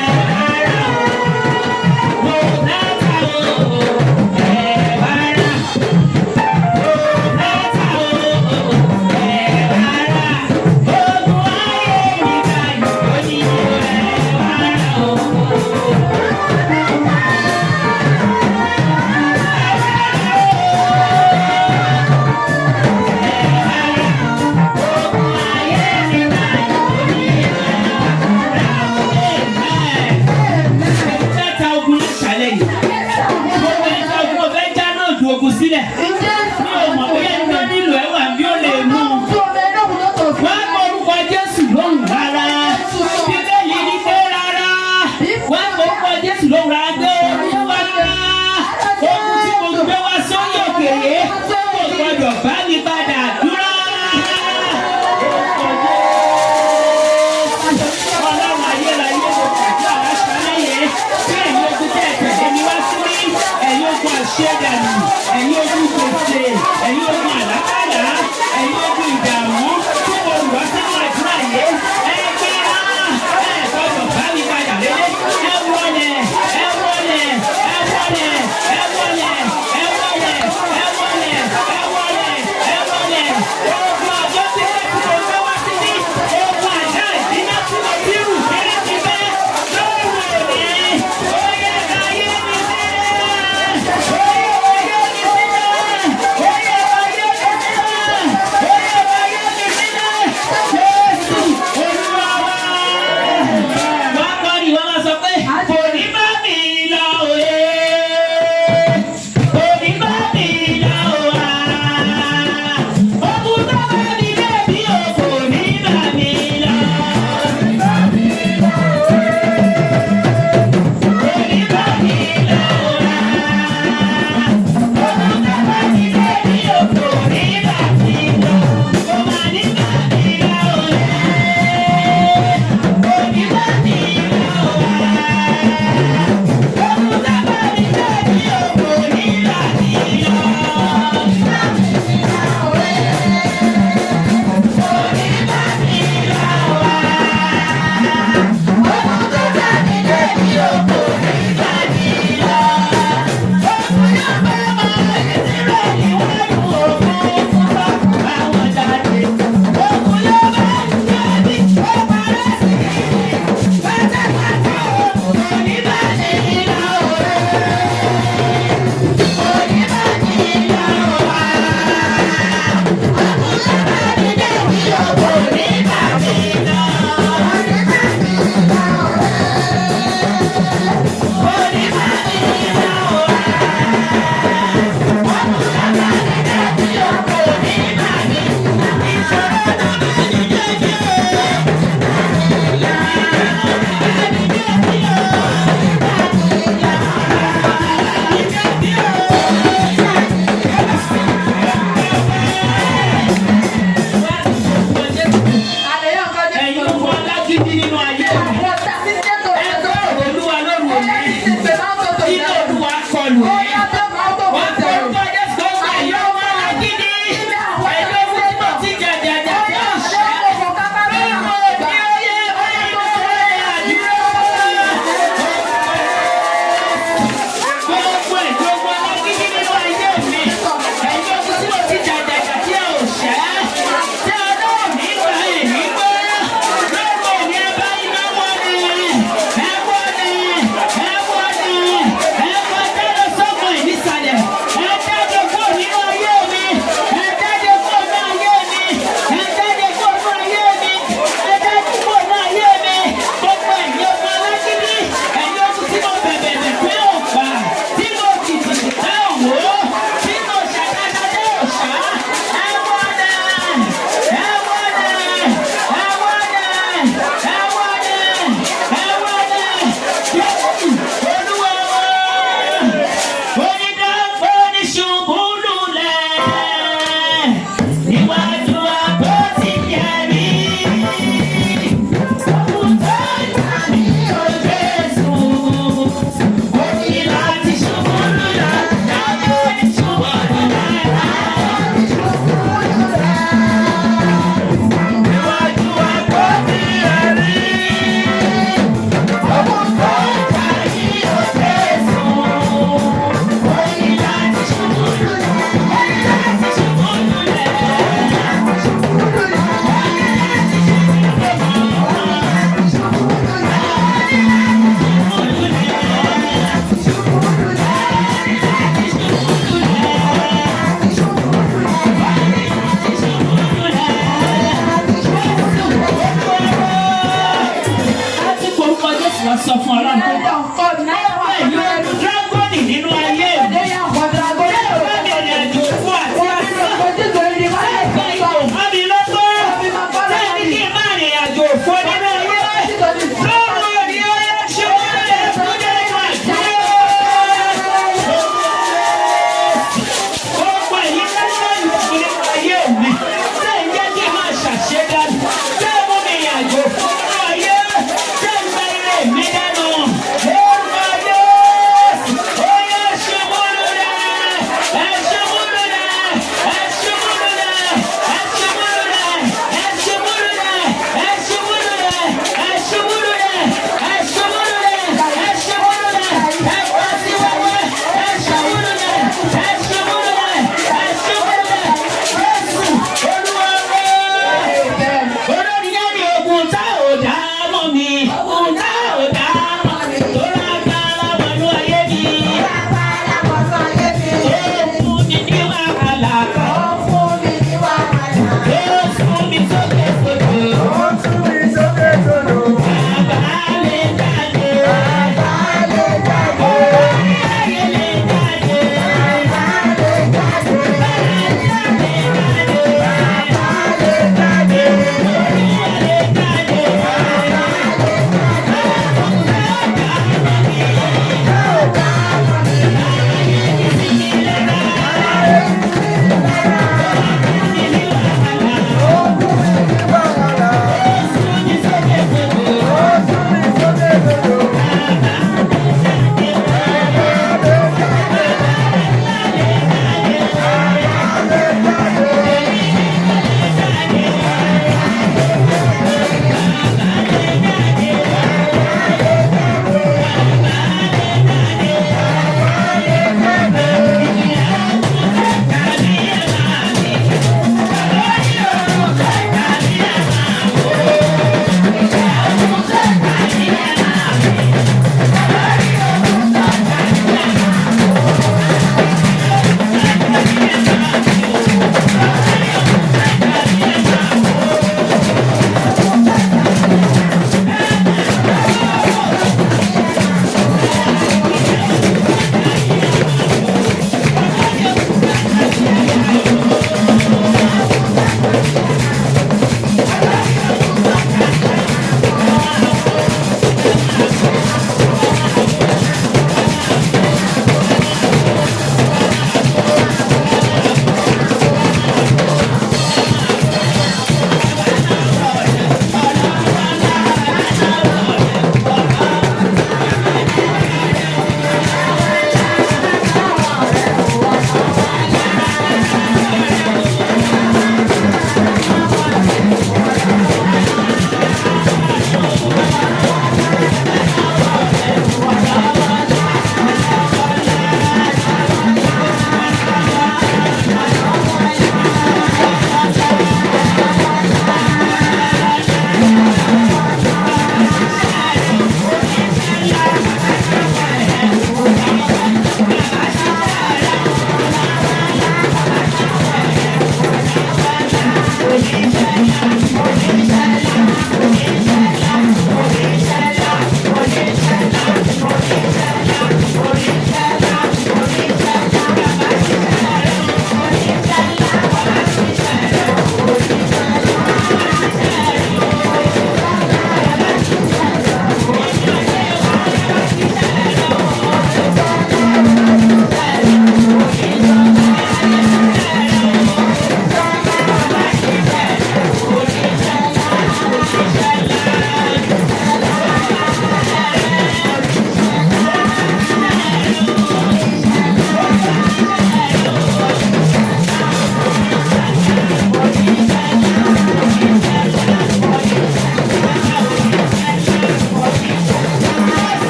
rà o. Mo fẹ́ ta o, fẹ́ rà. Mo fẹ́ ta o, fẹ́ rà.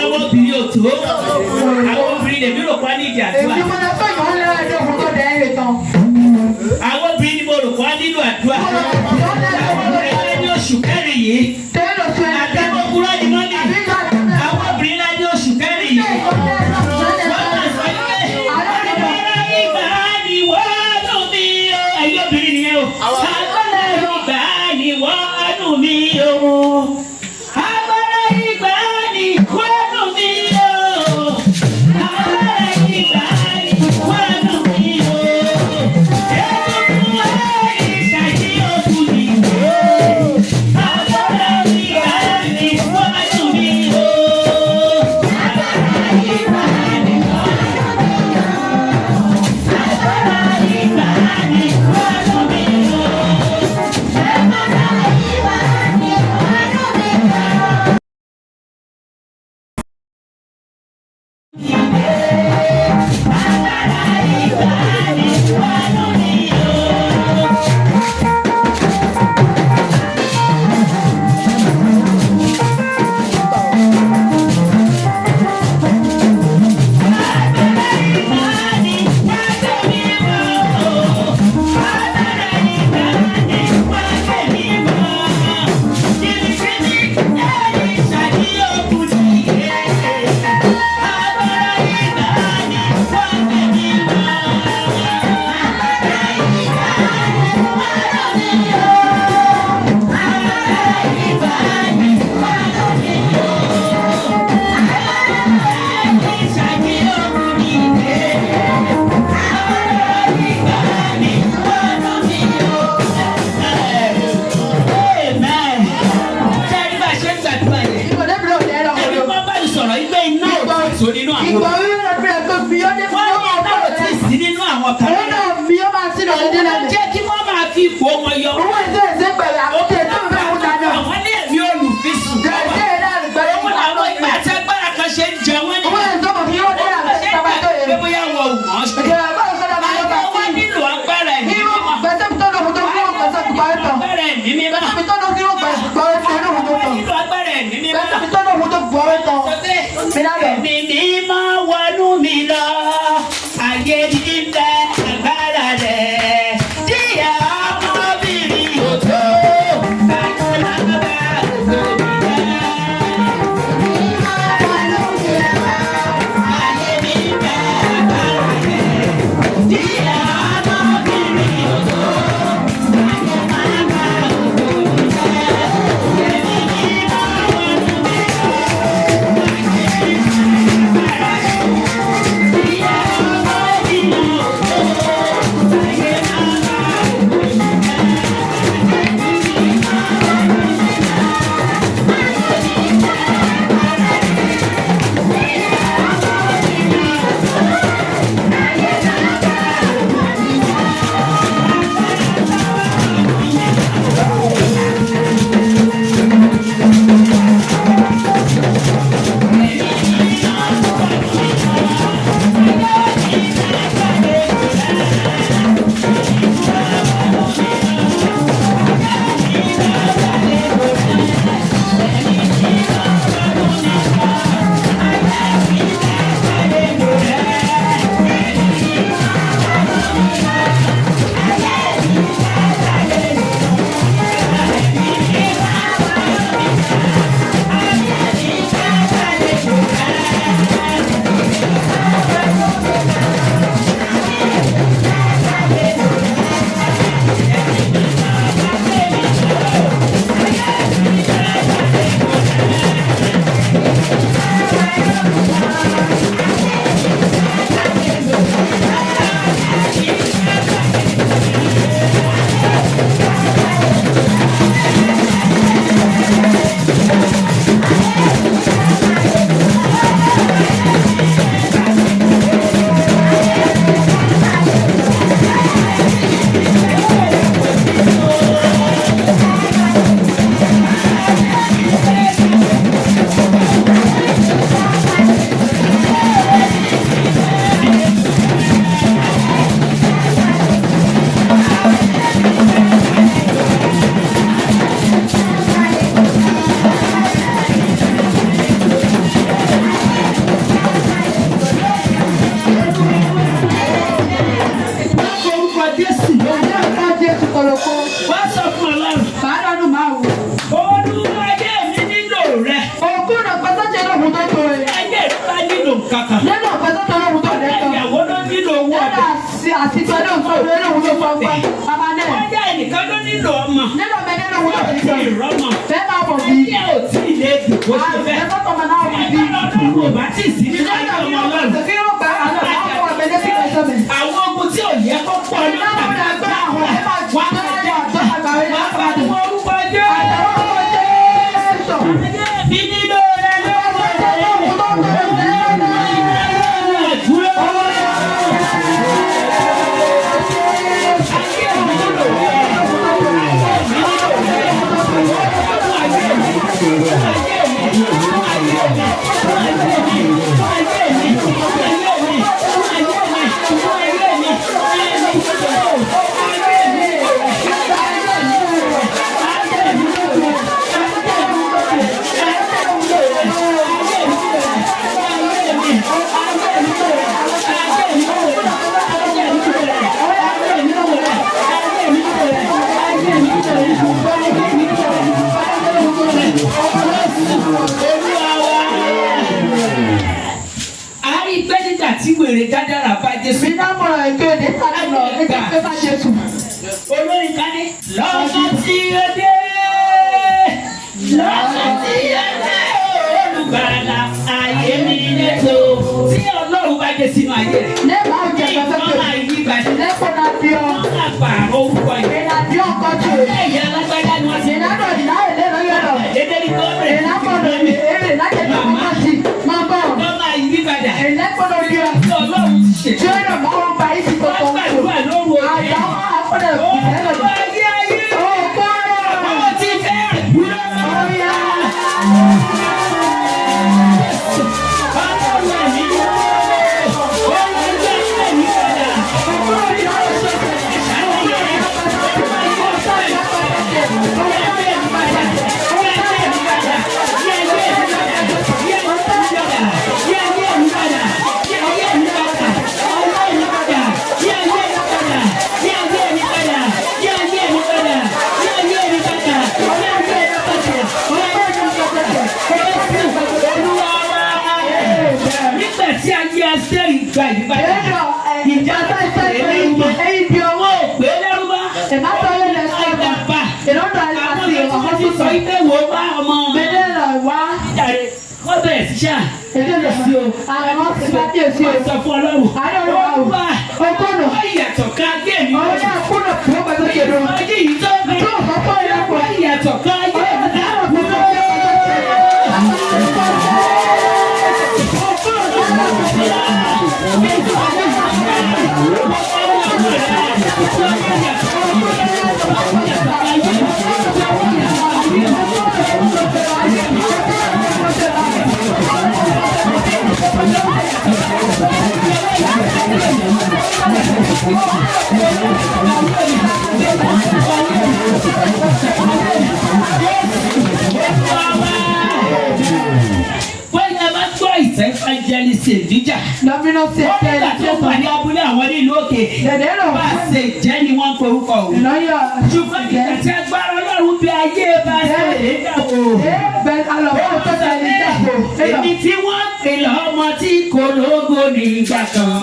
Àwọn obìnrin ò tó. Àwọn obìnrin lèmi rò pa nídìí àdúrà. Àwọn obìnrin ni mo rò pa nílò àdúrà. Àwọn obìnrin ní oṣù kẹrin yìí. Àbí mo kúrò ní mọ́nì. Àwọn obìnrin lá ní oṣù kẹrin yìí. Wọ́n máa sọ pé agbára ìgbà ni wọ́n mi o. Ẹ̀yin obìnrin nìyẹn o. Agbára ìgbà ni wọ́n mi o. Agbára ìgbà Bóyá ẹnìkan ló nílò ọmọ. Tí ò tí ì rọ́mọ. Ayé ò tí ì lè dùn bó ṣe fẹ́. Ẹgbẹ́ Ọlọ́run ò bá tí ì sí nínú ayé ọmọ Ọlọ́run. Àwọn ogun tí ò yẹ kó pọ̀ lọ́nà wà á máa jà wà á pariwo orúkọ Jésù. Ayé mi nílò rẹ lọ́wọ́ rẹ̀. A rí i pé nígbà tí wèrè Gádàrà bá Jésù. Olórin kan ní lọ́sọ̀ tí ó dé, lọ́sọ̀ tí ó dé, olùgbàlà ayé mi létò. Tí Ọlọ́run bá dé sínú ayé rẹ̀, nǹkan máa yí padà. Wọ́n máa pààrọ̀ orúkọ yìí. Ilé ìyá alágbádá ni wọ́n ti ń bá. Dédé ní gómìnà ti fi mọ́ mi. Màmá, wọ́n máa yí padà. Tí Ọlọ́run ti ṣètò. Wọ́n gbàdúrà lóru òní. Olúwa ayé ayé. Àwọn tí fẹ́ àdúrà. Ọlọ́run ẹ̀mí mímọ́. Olúwa ẹ̀mí padà. Nígbà tí ayé Ẹ́sítérì gba ìyípadà, ìjà owó òpè lẹ́rú bá. Àgbàgbà àwọn kan tí wọ́n ti sọ wípé wò ó bá ọmọ jàre wọ́n bẹ̀rẹ̀ sí ṣáà. Wọ́n sọ fún Ọlọ́run. Olúwa, ó ìyàtọ̀ ká ayé mi lójú. Ìsọjí yìí tó bẹ̀. Ó ìyàtọ̀ ká ayé mi lójú. Bóyá bá gbọ́ ìtẹ́ evangelist Elijah. Ó nígbà tó wà ní abúlé àwọn nílùú òkè. Bá a ṣe jẹ́ ni wọ́n ń porúkọ òun. Ṣùgbọ́n nígbà tí agbára Ọlọ́run bí ayé bá ṣe lè dà wò. Èmi tí wọ́n pè lọ́mọ tí kò lógo nígbà kan.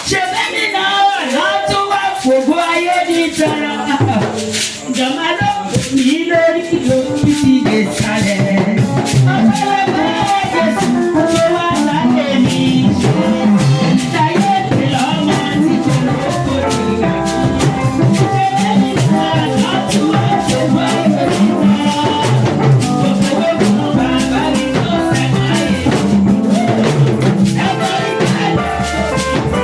Ṣé bẹ́ẹ̀ni náà lọ́tún wá fògo ayé ní tara? Jọ̀mọ́ ló mi lórí lórí ti dé sálẹ̀. Ọ̀pẹ̀lọpẹ̀ Jésù ló wà láyé mi. Ìtayé pè lọ́mọ tí kò lógo nígbà kan. Ṣé bẹ́ẹ̀ni náà lọ́tún wá fògo ayé ní tara? Gbogbo bàbá mi tó sẹ́nu ayé. Ẹ bọ́ ìgbà.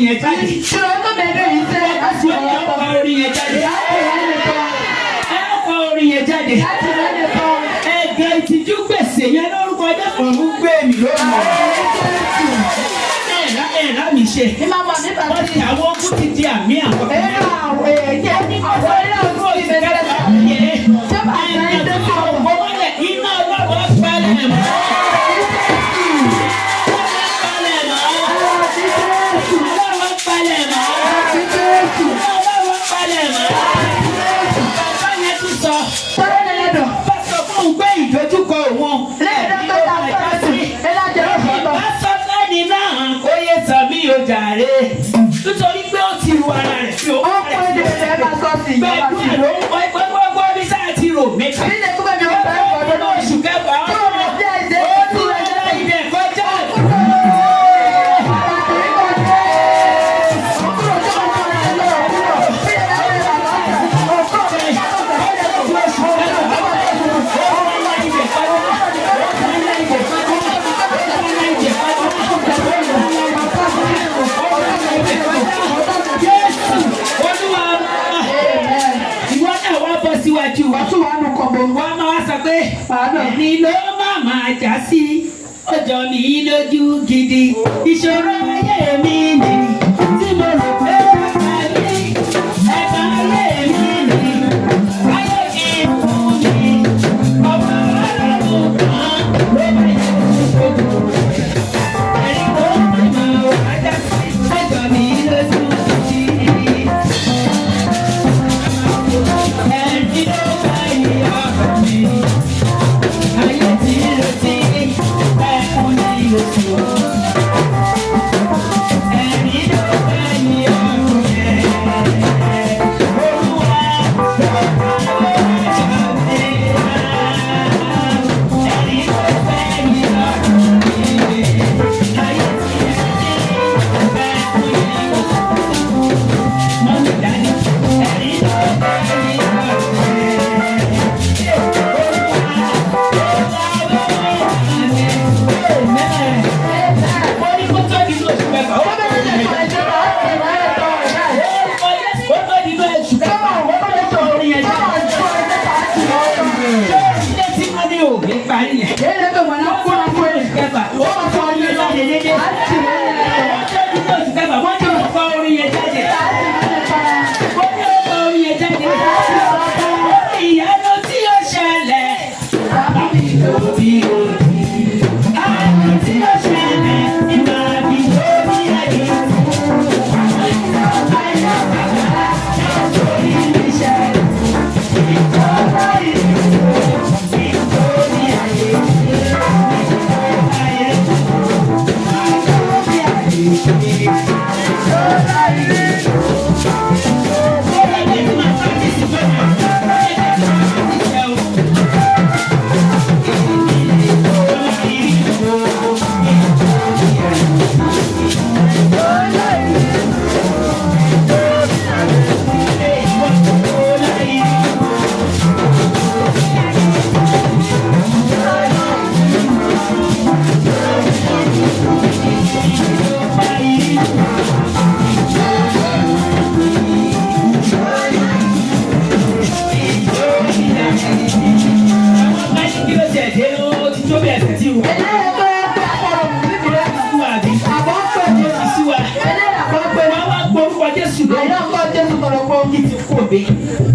yẹn jáde. Ó ní ẹ ó kọ orin yẹn jáde. Ẹ ó kọ orin yẹn jáde. Ẹ̀gàn ìtìjú gbèsè yẹn lórúkọ Jésù ọ̀run gbé mi lónìí. Ẹ̀rá mi ṣe. Wọ́n ti àwọn ogun ti di àmì àwọn kan. Iná ọlọ́run palẹ̀ mọ́. Palẹ̀ mọ́. Ọlọ́run palẹ̀ mọ́. Ọlọ́run palẹ̀ mọ́. Bàbá yẹn tún sọ. Bá sọ fún un pé ìdojúkọ òun. Bá sọ fẹ́ni náà kó yé sọ mí o jàre. Nítorí pé ó ti ru ara rẹ̀ sí òun. Pẹ̀lú ẹ̀ ló ń pẹ́ gbogbo bí sáà ti rò mí. Nínú oṣù kẹfà ó ti rẹ̀ ibẹ̀ kọjá. Jésù Olúwa ìwọ náà wá bọ́ síwájú wa. Wọ́n máa wá sọ pé ẹni ló má máa já sí ọjọ́ mi lójú gidi. Ìṣòro ayé mi nìyí tí mo rò pé bàbá mi ẹ̀ka ayé mi nìyí ayé mi fún mi. Ọba ọlọ́run kan ló bá yẹ kó gbogbo rẹ̀. Ẹni ló má máa wá já sí ọjọ́ mi lójú gidi. Ẹni ló bá yẹ ọ̀rọ̀ mi. Ayé tí retí ẹkún ní oṣù. Ẹni ló bá yẹ ọ̀rọ̀ yẹn. Olúwa ló bá ọjọ́ mi rà. Ẹni ló bá yẹ ọ̀rọ̀ mi. Ayé tí retí ẹkún ní oṣù. Mọ́mí dání, ẹni ló bá yẹ ọ̀rọ̀ yẹn. Ìyanu tí ó ṣẹlẹ̀.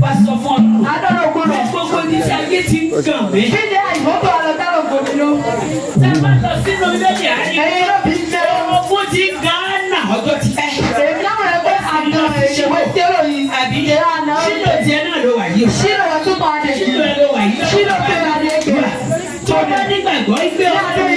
Wá sọ fún ọ. Gbogbo ní tí ayé ti ń gàn mí. Tẹ́ bá lọ sínú ilé ní àárín. Ogun ti Ghana ọjọ́ ti pẹ́. Àbí Ṣílò tiẹ̀ náà ló wà yìí o. Ṣílò ẹ ló wà yìí. Tó bá nígbàgbọ́ ìgbé ọdún.